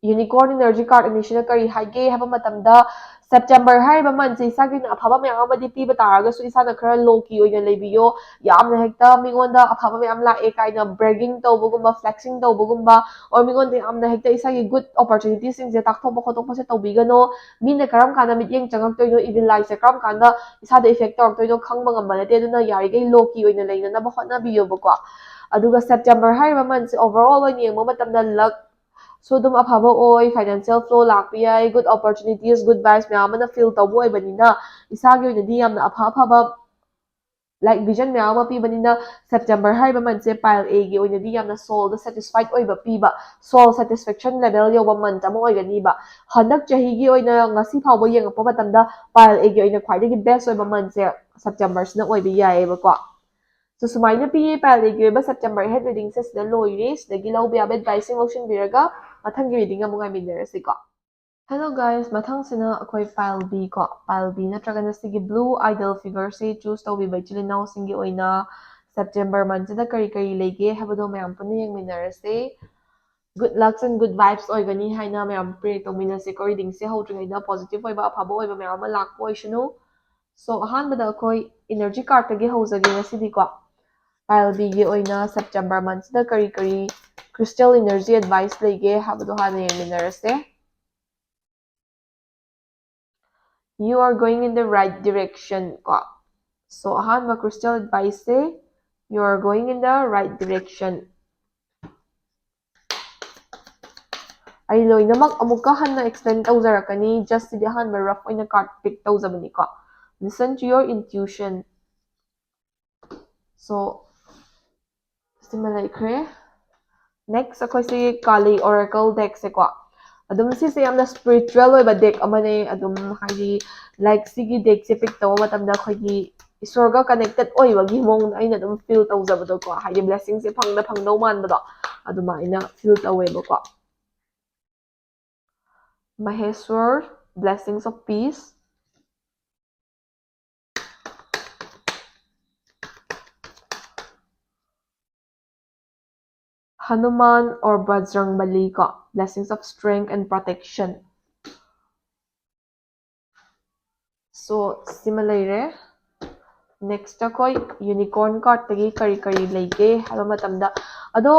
Unicorn Energy Card ꯑꯅꯤꯁꯤꯅ ꯀꯔꯤ ꯍꯥꯏꯒꯦ ꯍꯥꯏꯕ ꯃꯇꯝꯗ, September ꯍꯥꯏꯔꯤꯕ monthꯁꯦ ꯏꯁꯥꯒꯤ ꯑꯣꯏꯅ ꯑꯐꯕ ꯃꯌꯥꯝ ꯑꯃꯗꯤ ꯄꯤꯕ ꯇꯥꯔꯒꯁꯨ ꯏꯁꯥꯅ ꯈꯔ low key ꯑꯣꯏꯅ ꯂꯩꯕꯤꯌꯣ꯫ ꯌꯥꯝꯅ ꯍꯦꯛꯇ ꯃꯤꯉꯣꯟꯗ ꯑꯐꯕ ꯃꯌꯥꯝ ꯂꯥꯛꯑꯦ ꯀꯥꯏꯅ bragging ꯇꯧꯕꯒꯨꯝꯕ, flexing ꯇꯧꯕꯒꯨꯝꯕ, or ꯃꯤꯉꯣꯟꯗ ꯌꯥꯝꯅ ꯍꯦꯛꯇ ꯏꯁꯥꯒꯤ good opportunitiesꯁꯤꯡꯁꯦ ꯇꯥꯛꯊꯣꯛꯄ ꯈꯣꯠꯇꯣꯛꯄꯁꯦ ꯇꯧꯕꯤꯒꯅꯣ꯫ ꯃꯤꯅ ꯀꯔꯝ ꯀꯥꯟꯗ ꯃꯤꯠꯌꯦꯡ ꯆꯪꯉꯛꯇꯣꯏꯅꯣ, evil eyeꯁꯦ ꯀꯔꯝ ꯀꯥꯟꯗ ꯏꯁꯥꯗ effect ꯇꯧꯔꯛꯇꯣꯏꯅꯣ ꯈꯪꯕ ꯉꯝꯕ ꯅꯠꯇꯦ꯫ ꯑꯗꯨꯅ ꯌꯥꯔꯤꯈꯩ low key ꯑꯣꯏꯅ ꯂꯩꯅꯅꯕ ꯍꯣꯠꯅꯕꯤꯌꯣꯕꯀꯣ꯫ ꯑꯗꯨꯒ September ꯍꯥꯏꯔꯤꯕ monthꯁꯦ overall ꯑꯣꯏꯅ ꯌꯦꯡꯕ ꯃꯇꯝꯗ luck ꯁꯨ ꯑꯗꯨꯝ ꯑꯐꯕ ꯑꯣꯏ, financial flow ꯂꯥꯛꯄ ꯌꯥꯏ, good opportunities, good vibes ꯃꯌꯥꯝ ꯑꯃꯅ feel ꯇꯧꯕ ꯑꯣꯏꯕꯅꯤꯅ ꯏꯁꯥꯒꯤ ꯑꯣꯏꯅꯗꯤ ꯌꯥꯝꯅ ꯑꯐ ꯑꯐꯕ, like, vision ꯃꯌꯥꯝ ꯑꯃ ꯄꯤꯕꯅꯤꯅ September ꯍꯥꯏꯔꯤꯕ monthꯁꯦ pile Aꯒꯤ ꯑꯣꯏꯅꯗꯤ ꯌꯥꯝꯅ soulꯗ satisfied ꯑꯣꯏꯕ ꯄꯤꯕ, soul satisfaction level ꯌꯧꯕ month ꯑꯃ ꯑꯣꯏꯒꯅꯤꯕ꯫ ꯍꯟꯗꯛ ꯆꯍꯤꯒꯤ ꯑꯣꯏꯅ ꯉꯁꯤ ꯐꯥꯎꯕ ꯌꯦꯡꯉꯛꯄ ꯃꯇꯝꯗ pile Aꯒꯤ ꯑꯣꯏꯅ ꯈ꯭ꯋꯥꯏꯗꯒꯤ best ꯑꯣꯏꯕ monthꯁꯦ Septemberꯁꯤꯅ ꯑꯣꯏꯕ ꯌꯥꯏꯑꯕꯀꯣ꯫ So, ꯁꯨꯃꯥꯏꯅ ꯄꯤꯌꯦ pile Aꯒꯤ ꯑꯣꯏꯕ September head readingꯁꯦ ꯁꯤꯗ ꯂꯣꯏꯔꯦ꯫ ꯁꯤꯗꯒꯤ ꯂꯧꯕ ꯌꯥꯕ adviceꯁꯤꯡ ꯂꯧꯁꯤꯟꯕꯤꯔꯒ ꯃꯊꯪꯒꯤ reading ꯑꯃꯨꯛ ꯉꯥꯏꯃꯤꯟꯅꯔꯁꯤꯀꯣ꯫ Hello guys, ꯃꯊꯪꯁꯤꯅ ꯑꯩꯈꯣꯏ pile B ꯀꯣ, pile B ꯅꯠꯇ꯭ꯔꯒꯅ ꯁꯤꯒꯤ blue idol figureꯁꯤ choose ꯇꯧꯕꯤꯕ ꯏꯆꯤꯜ ꯏꯅꯥꯎꯁꯤꯡꯒꯤ ꯑꯣꯏꯅ September monthꯁꯤꯗ ꯀꯔꯤ ꯀꯔꯤ ꯂꯩꯒꯦ ꯍꯥꯏꯕꯗꯣ ꯃꯌꯥꯝ ꯄꯨꯟꯅ ꯌꯦꯡꯃꯤꯟꯅꯔꯁꯦ꯫ Good lucks and good vibes ꯑꯣꯏꯒꯅꯤ ꯍꯥꯏꯅ ꯃꯌꯥꯝ pray ꯇꯧꯃꯤꯟꯅꯁꯦꯀꯣ꯫ Readingꯁꯦ ꯍꯧꯗ꯭ꯔꯤꯉꯩꯗ positive ꯑꯣꯏꯕ, ꯑꯐꯕ ꯑꯣꯏꯕ ꯃꯌꯥꯝ ꯑꯃ ꯂꯥꯛꯄ ꯑꯣꯏꯁꯅꯨ꯫ So, ꯑꯍꯥꯟꯕꯗ ꯑꯩꯈꯣꯏ energy cardꯇꯒꯤ ꯍꯧꯖꯒꯦ ꯉꯁꯤꯗꯤꯀꯣ꯫ Pile Bꯒꯤ ꯑꯣꯏꯅ September monthꯁꯤꯗ ꯀꯔꯤ ꯀꯔꯤ crystal energy advice ꯂꯩꯒꯦ ꯍꯥꯏꯕꯗꯣ ꯍꯥꯟꯅ ꯌꯦꯡꯃꯤꯟꯅꯔꯁꯦ꯫ You are going in the right direction ꯀꯣ꯫ So, ꯑꯍꯥꯟꯕ crystal adviceꯁꯦ, you are going in the right direction꯫ ꯑꯩ ꯂꯣꯏꯅꯃꯛ ꯑꯃꯨꯛꯀ ꯍꯟꯅ explain ꯇꯧꯖꯔꯛꯀꯅꯤ꯫ Just ꯁꯤꯗꯤ ꯑꯍꯥꯟꯕ rough ꯑꯣꯏꯅ card pick ꯇꯧꯖꯕꯅꯤꯀꯣ꯫ Listen to your intuition. So, ꯁꯤꯃ ꯂꯩꯈ꯭ꯔꯦ꯫ Next, ꯑꯩꯈꯣꯏꯁꯤ Kali Oracle deckꯁꯦꯀꯣ꯫ ꯑꯗꯨꯝ ꯁꯤꯁꯦ ꯌꯥꯝꯅ spiritual ꯑꯣꯏꯕ deck ꯑꯃꯅꯦ꯫ ꯑꯗꯨꯝ ꯍꯥꯏꯗꯤ, like, ꯁꯤꯒꯤ deckꯁꯦ pick ꯇꯧꯕ ꯃꯇꯝꯗ ꯑꯩꯈꯣꯏꯒꯤ ꯏꯁꯣꯔꯒ connected ꯑꯣꯏꯕꯒꯤ ꯃꯑꯣꯡꯗ ꯑꯩꯅ ꯑꯗꯨꯝ feel ꯇꯧꯖꯕꯗꯣꯀꯣ꯫ ꯍꯥꯏꯗꯤ, blessingꯁꯦ ꯐꯪꯗ ꯐꯪꯗꯧ ꯃꯥꯟꯕꯗꯣ ꯑꯗꯨꯃꯥꯏꯅ feel ꯇꯧꯋꯦꯕꯀꯣ꯫ Maheshwar, blessings of peace. Hanuman or Bajrangbali ꯀꯣ, blessings of strength and protection. So ꯁꯤꯃ ꯂꯩꯔꯦ. Next ꯑꯩꯈꯣꯏ unicorn cardꯇꯒꯤ ꯀꯔꯤ ꯀꯔꯤ ꯂꯩꯒꯦ ꯍꯥꯏꯕ ꯃꯇꯝꯗ, ꯑꯗꯣ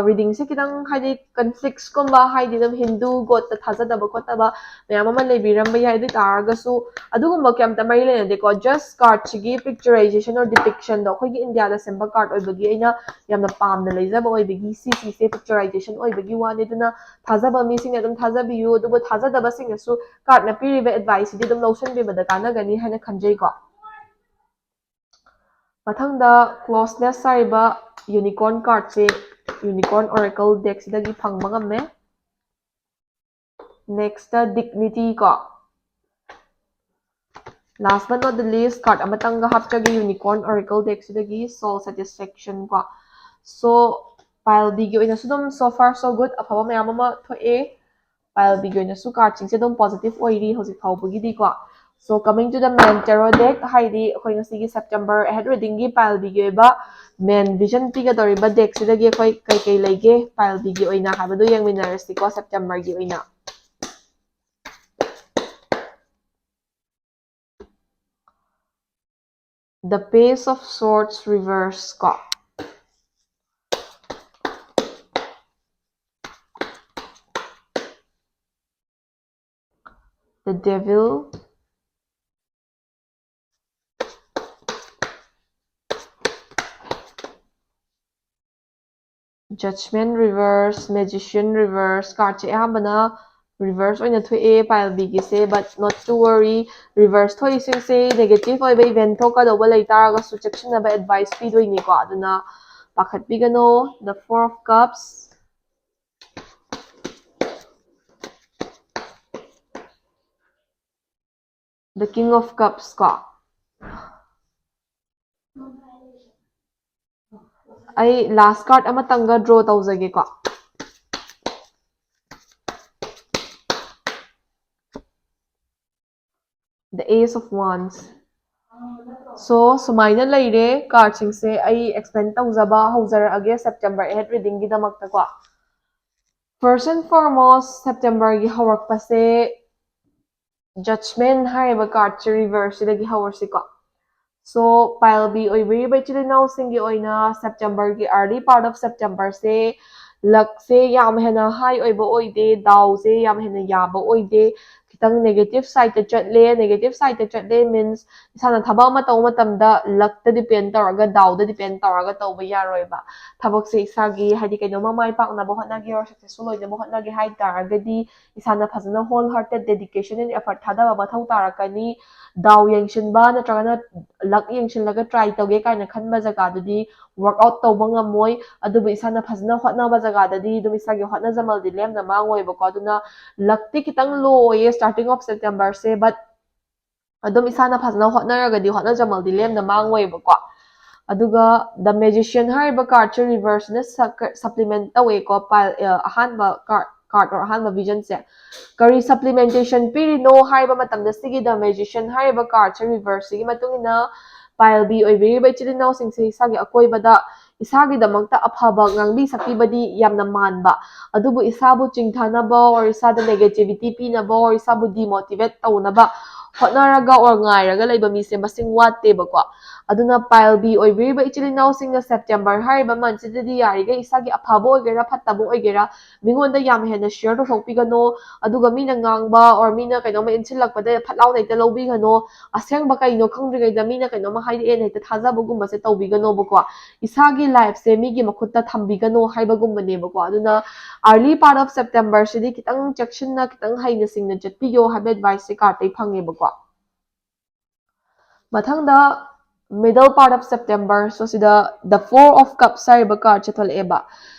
readingꯁꯦ ꯈꯤꯇꯪ ꯍꯥꯏꯗꯤ conflictsꯀꯨꯝꯕ, ꯍꯥꯏꯗꯤ ꯑꯗꯨꯝ Hindu godꯇ ꯊꯥꯖꯗꯕ ꯈꯣꯠꯇꯕ ꯃꯌꯥꯝ ꯑꯃ ꯂꯩꯕꯤꯔꯝꯕ ꯌꯥꯏ꯫ ꯑꯗꯨ ꯑꯣꯏ ꯇꯥꯔꯒꯁꯨ ꯑꯗꯨꯒꯨꯝꯕ ꯀꯩꯝꯇ ꯃꯔꯤ ꯂꯩꯅꯗꯦꯀꯣ꯫ Just cardꯁꯤꯒꯤ picturization or depictionꯗꯣ ꯑꯩꯈꯣꯏꯒꯤ ꯏꯟꯗꯤꯌꯥꯗ ꯁꯦꯝꯕ card ꯑꯣꯏꯕꯒꯤ ꯑꯩꯅ ꯌꯥꯝꯅ ꯄꯥꯝꯅ ꯂꯩꯖꯕ ꯑꯣꯏꯕꯒꯤ, ꯁꯤꯁꯤꯁꯦ picturization ꯑꯣꯏꯕꯒꯤ ꯋꯥꯅꯤ꯫ ꯑꯗꯨꯅ ꯊꯥꯖꯕ ꯃꯤꯁꯤꯡꯅ ꯑꯗꯨꯝ ꯊꯥꯖꯕꯤꯌꯨ, ꯑꯗꯨꯕꯨ ꯊꯥꯖꯗꯕꯁꯤꯡꯅꯁꯨ cardꯅ ꯄꯤꯔꯤꯕ adviceꯁꯤꯗꯤ ꯑꯗꯨꯝ ꯂꯧꯁꯤꯟꯕꯤꯕꯗ ꯀꯥꯟꯅꯒꯅꯤ ꯍꯥꯏꯅ ꯈꯟꯖꯩꯀꯣ꯫ ꯃꯊꯪꯗ closeness ꯍꯥꯏꯔꯤꯕ unicorn cardꯁꯦ unicorn oracle deckꯁꯤꯗꯒꯤ ꯐꯪꯕ ꯉꯝꯃꯦ꯫ Next dignity ꯀꯣ꯫ Last but not the least, card ꯑꯃꯇꯪꯒ ꯍꯥꯞꯆꯒꯦ unicorn oracle deckꯁꯤꯗꯒꯤ, soul satisfaction ꯀꯣ꯫ So pile Bꯒꯤ ꯑꯣꯏꯅꯁꯨ ꯑꯗꯨꯝ so far so good, ꯑꯐꯕ ꯃꯌꯥꯝ ꯑꯃ ꯊꯣꯛꯑꯦ꯫ Pile Bꯒꯤ ꯑꯣꯏꯅꯁꯨ cardꯁꯤꯡꯁꯦ ꯑꯗꯨꯝ positive ꯑꯣꯏꯔꯤ ꯍꯧꯖꯤꯛ ꯐꯥꯎꯕꯒꯤꯗꯤꯀꯣ꯫ So coming to the main tarot deck, ꯍꯥꯏꯗꯤ ꯑꯩꯈꯣꯏ ꯉꯁꯤꯒꯤ September ahead readingꯒꯤ pile Bꯒꯤ ꯑꯣꯏꯕ main vision ꯄꯤꯒꯗꯧꯔꯤꯕ deckꯁꯤꯗꯒꯤ ꯑꯩꯈꯣꯏ ꯀꯩꯀꯩ ꯂꯩꯒꯦ pile Bꯒꯤ ꯑꯣꯏꯅ ꯍꯥꯏꯕꯗꯨ ꯌꯦꯡꯃꯤꯟꯅꯔꯁꯤꯀꯣ, Septemberꯒꯤ ꯑꯣꯏꯅ꯫ The Page of Swords reverse ꯀꯣ꯫ The Devil. Judgment reverse, Magician reverse, cardꯁꯦ ꯑꯌꯥꯝꯕꯅ reverse ꯑꯣꯏꯅ ꯊꯣꯛꯑꯦ pile Bꯒꯤꯁꯦ, but not to worry, reverse ꯊꯣꯛꯏꯁꯤꯡꯁꯦ negative ꯑꯣꯏꯕ event ꯊꯣꯛꯀꯗꯧꯕ ꯂꯩ ꯇꯥꯔꯒꯁꯨ ꯆꯦꯛꯁꯤꯟꯅꯕ advice ꯄꯤꯗꯣꯏꯅꯤꯀꯣ, ꯑꯗꯨꯅ ꯄꯥꯈꯠꯄꯤꯒꯅꯣ꯫ The Four of Cups, The King of Cups ꯀꯣ꯫ ꯑꯩ last card ꯑꯃꯇꯪꯒ draw ꯇꯧꯖꯒꯦꯀꯣ꯫ The Ace of Wands. So ꯁꯨꯃꯥꯏꯅ ꯂꯩꯔꯦ cardꯁꯤꯡꯁꯦ꯫ ꯑꯩ explain ꯇꯧꯖꯕ ꯍꯧꯖꯔꯛꯑꯒꯦ September eight readingꯒꯤꯗꯃꯛꯇꯀꯣ꯫ First and foremost, Septemberꯒꯤ ꯍꯧꯔꯛꯄꯁꯦ Judgment ꯍꯥꯏꯔꯤꯕ cardꯁꯦ reverseꯁꯤꯗꯒꯤ ꯍꯧꯔꯁꯤꯀꯣ꯫ So pile B ꯑꯣꯏꯕꯤꯔꯤꯕ ꯏꯆꯤꯜ ꯏꯅꯥꯎꯁꯤꯡꯒꯤ ꯑꯣꯏꯅ Septemberꯒꯤ early part of Septemberꯁꯦ luckꯁꯦ ꯌꯥꯝ ꯍꯦꯟꯅ high ꯑꯣꯏꯕ ꯑꯣꯏꯗꯦ, ꯗꯥꯎꯁꯦ ꯌꯥꯝ ꯍꯦꯟꯅ ꯌꯥꯕ ꯑꯣꯏꯗꯦ꯫ ꯈꯤꯇꯪ negative sideꯇ ꯆꯠꯂꯦ꯫ Negative sideꯇ ꯆꯠꯂꯦ means ꯏꯁꯥꯅ ꯊꯕꯛ ꯑꯃ ꯇꯧꯕ ꯃꯇꯝꯗ luckꯇ depend ꯇꯧꯔꯒ, ꯗꯥꯎꯗ depend ꯇꯧꯔꯒ ꯇꯧꯕ ꯌꯥꯔꯣꯏꯕ꯫ ꯊꯕꯛꯁꯦ ꯏꯁꯥꯒꯤ ꯍꯥꯏꯗꯤ ꯀꯩꯅꯣꯝꯃ ꯃꯥꯏ ꯄꯥꯛꯅꯕ ꯍꯣꯠꯅꯒꯦ or successful ꯑꯣꯏꯅꯕ ꯍꯣꯠꯅꯒꯦ ꯍꯥꯏ ꯇꯥꯔꯒꯗꯤ ꯏꯁꯥꯅ ꯐꯖꯅ whole hearted dedication and effort ꯊꯥꯗꯕ ꯃꯊꯧ ꯇꯥꯔꯛꯀꯅꯤ꯫ ꯗꯥꯎ ꯌꯦꯡꯁꯤꯟꯕ ꯅꯠꯇ꯭ꯔꯒꯅ luck ꯌꯦꯡꯁꯤꯜꯂꯒ try ꯇꯧꯒꯦ ꯀꯥꯏꯅ ꯈꯟꯕ ꯖꯒꯥꯗꯨꯗꯤ work out ꯇꯧꯕ ꯉꯝꯃꯣꯏ꯫ ꯑꯗꯨꯕꯨ ꯏꯁꯥꯅ ꯐꯖꯅ ꯍꯣꯠꯅꯕ ꯖꯒꯥꯗꯗꯤ ꯑꯗꯨꯝ ꯏꯁꯥꯒꯤ ꯍꯣꯠꯅꯖꯃꯜꯗꯤ ꯂꯦꯝꯅ ꯃꯥꯡꯉꯣꯏꯕꯀꯣ꯫ ꯑꯗꯨꯅ luckꯇꯤ ꯈꯤꯇꯪ low ꯑꯣꯏꯌꯦ starting of Septemberꯁꯦ, but ꯑꯗꯨꯝ ꯏꯁꯥꯅ ꯐꯖꯅ ꯍꯣꯠꯅꯔꯒꯗꯤ ꯍꯣꯠꯅꯖꯃꯜꯗꯤ ꯂꯦꯝꯅ ꯃꯥꯡꯉꯣꯏꯕꯀꯣ꯫ ꯑꯗꯨꯒ The Magician ꯍꯥꯏꯔꯤꯕ cardꯁꯦ reverseꯅ supplement ꯇꯧꯋꯦꯀꯣ꯫ Pile ꯑꯍꯥꯟꯕ card, card or ꯑꯍꯥꯟꯕ visionꯁꯦ꯫ ꯀꯔꯤ supplementation ꯄꯤꯔꯤꯅꯣ ꯍꯥꯏꯕ ꯃꯇꯝꯗ ꯁꯤꯒꯤ The Magician ꯍꯥꯏꯔꯤꯕ cardꯁꯦ reverseꯁꯤꯒꯤ ꯃꯇꯨꯡ ꯏꯟꯅ pile B ꯑꯣꯏꯕꯤꯔꯤꯕ ꯏꯆꯤꯜ ꯏꯅꯥꯎꯁꯤꯡꯁꯦ ꯏꯁꯥꯒꯤ ꯑꯀꯣꯏꯕꯗ ꯏꯁꯥꯒꯤꯗꯃꯛꯇ ꯑꯐꯕ ꯉꯥꯡꯕꯤ ꯁꯛꯄꯤꯕꯗꯤ ꯌꯥꯝꯅ ꯃꯥꯟꯕ, ꯑꯗꯨꯕꯨ ꯏꯁꯥꯕꯨ ꯆꯤꯡꯊꯅꯕ or ꯏꯁꯥꯗ negativity ꯄꯤꯅꯕ or ꯏꯁꯥꯕꯨ demotivate ꯇꯧꯅꯕ ꯍꯣꯠꯅꯔꯒ or ꯉꯥꯏꯔꯒ ꯂꯩꯕ ꯃꯤꯁꯦ ꯃꯁꯤꯡ ꯋꯥꯠꯇꯦꯕꯀꯣ꯫ ꯑꯗꯨꯅ pile B ꯑꯣꯏꯕꯤꯔꯤꯕ ꯏꯆꯤꯜ ꯏꯅꯥꯎꯁꯤꯡꯅ September ꯍꯥꯏꯔꯤꯕ monthꯁꯤꯗꯗꯤ ꯌꯥꯔꯤꯈꯩ ꯏꯁꯥꯒꯤ ꯑꯐꯕ ꯑꯣꯏꯒꯦꯔꯥ ꯐꯠꯇꯕ ꯑꯣꯏꯒꯦꯔꯥ ꯃꯤꯉꯣꯟꯗ ꯌꯥꯝ ꯍꯦꯟꯅ share ꯇꯧꯊꯣꯛꯄꯤꯒꯅꯣ꯫ ꯑꯗꯨꯒ ꯃꯤꯅ ꯉꯥꯡꯕ or ꯃꯤꯅ ꯀꯩꯅꯣꯝꯃ ꯏꯟꯁꯤꯜꯂꯛꯄꯗ ꯐꯠ ꯂꯥꯎꯅ ꯍꯦꯛꯇ ꯂꯧꯕꯤꯒꯅꯣ꯫ ꯑꯁꯦꯡꯕ ꯀꯩꯅꯣ ꯈꯪꯗ꯭ꯔꯤꯉꯩꯗ ꯃꯤꯅ ꯀꯩꯅꯣꯝꯃ ꯍꯥꯏꯔꯛꯑꯦꯅ ꯍꯦꯛꯇ ꯊꯥꯖꯕꯒꯨꯝꯕꯁꯦ ꯇꯧꯕꯤꯒꯅꯣꯕꯀꯣ꯫ ꯏꯁꯥꯒꯤ lifeꯁꯦ ꯃꯤꯒꯤ ꯃꯈꯨꯠꯇ ꯊꯝꯕꯤꯒꯅꯣ ꯍꯥꯏꯕꯒꯨꯝꯕꯅꯦꯕꯀꯣ꯫ ꯑꯗꯨꯅ early part of Septemberꯁꯤꯗꯤ ꯈꯤꯇꯪ ꯆꯦꯛꯁꯤꯟꯅ, ꯈꯤꯇꯪ ꯍꯩꯅ ꯁꯤꯡꯅ ꯆꯠꯄꯤꯌꯣ ꯍꯥꯏꯕ adviceꯁꯦ cardꯇꯩ ꯐꯪꯉꯦꯕꯀꯣ꯫ ꯃꯊꯪꯗ middle part of September, so ꯁꯤꯗ The Four of Cups ꯍꯥꯏꯔꯤꯕ cardꯁꯦ ꯊꯣꯛꯂꯛꯑꯦꯕ꯫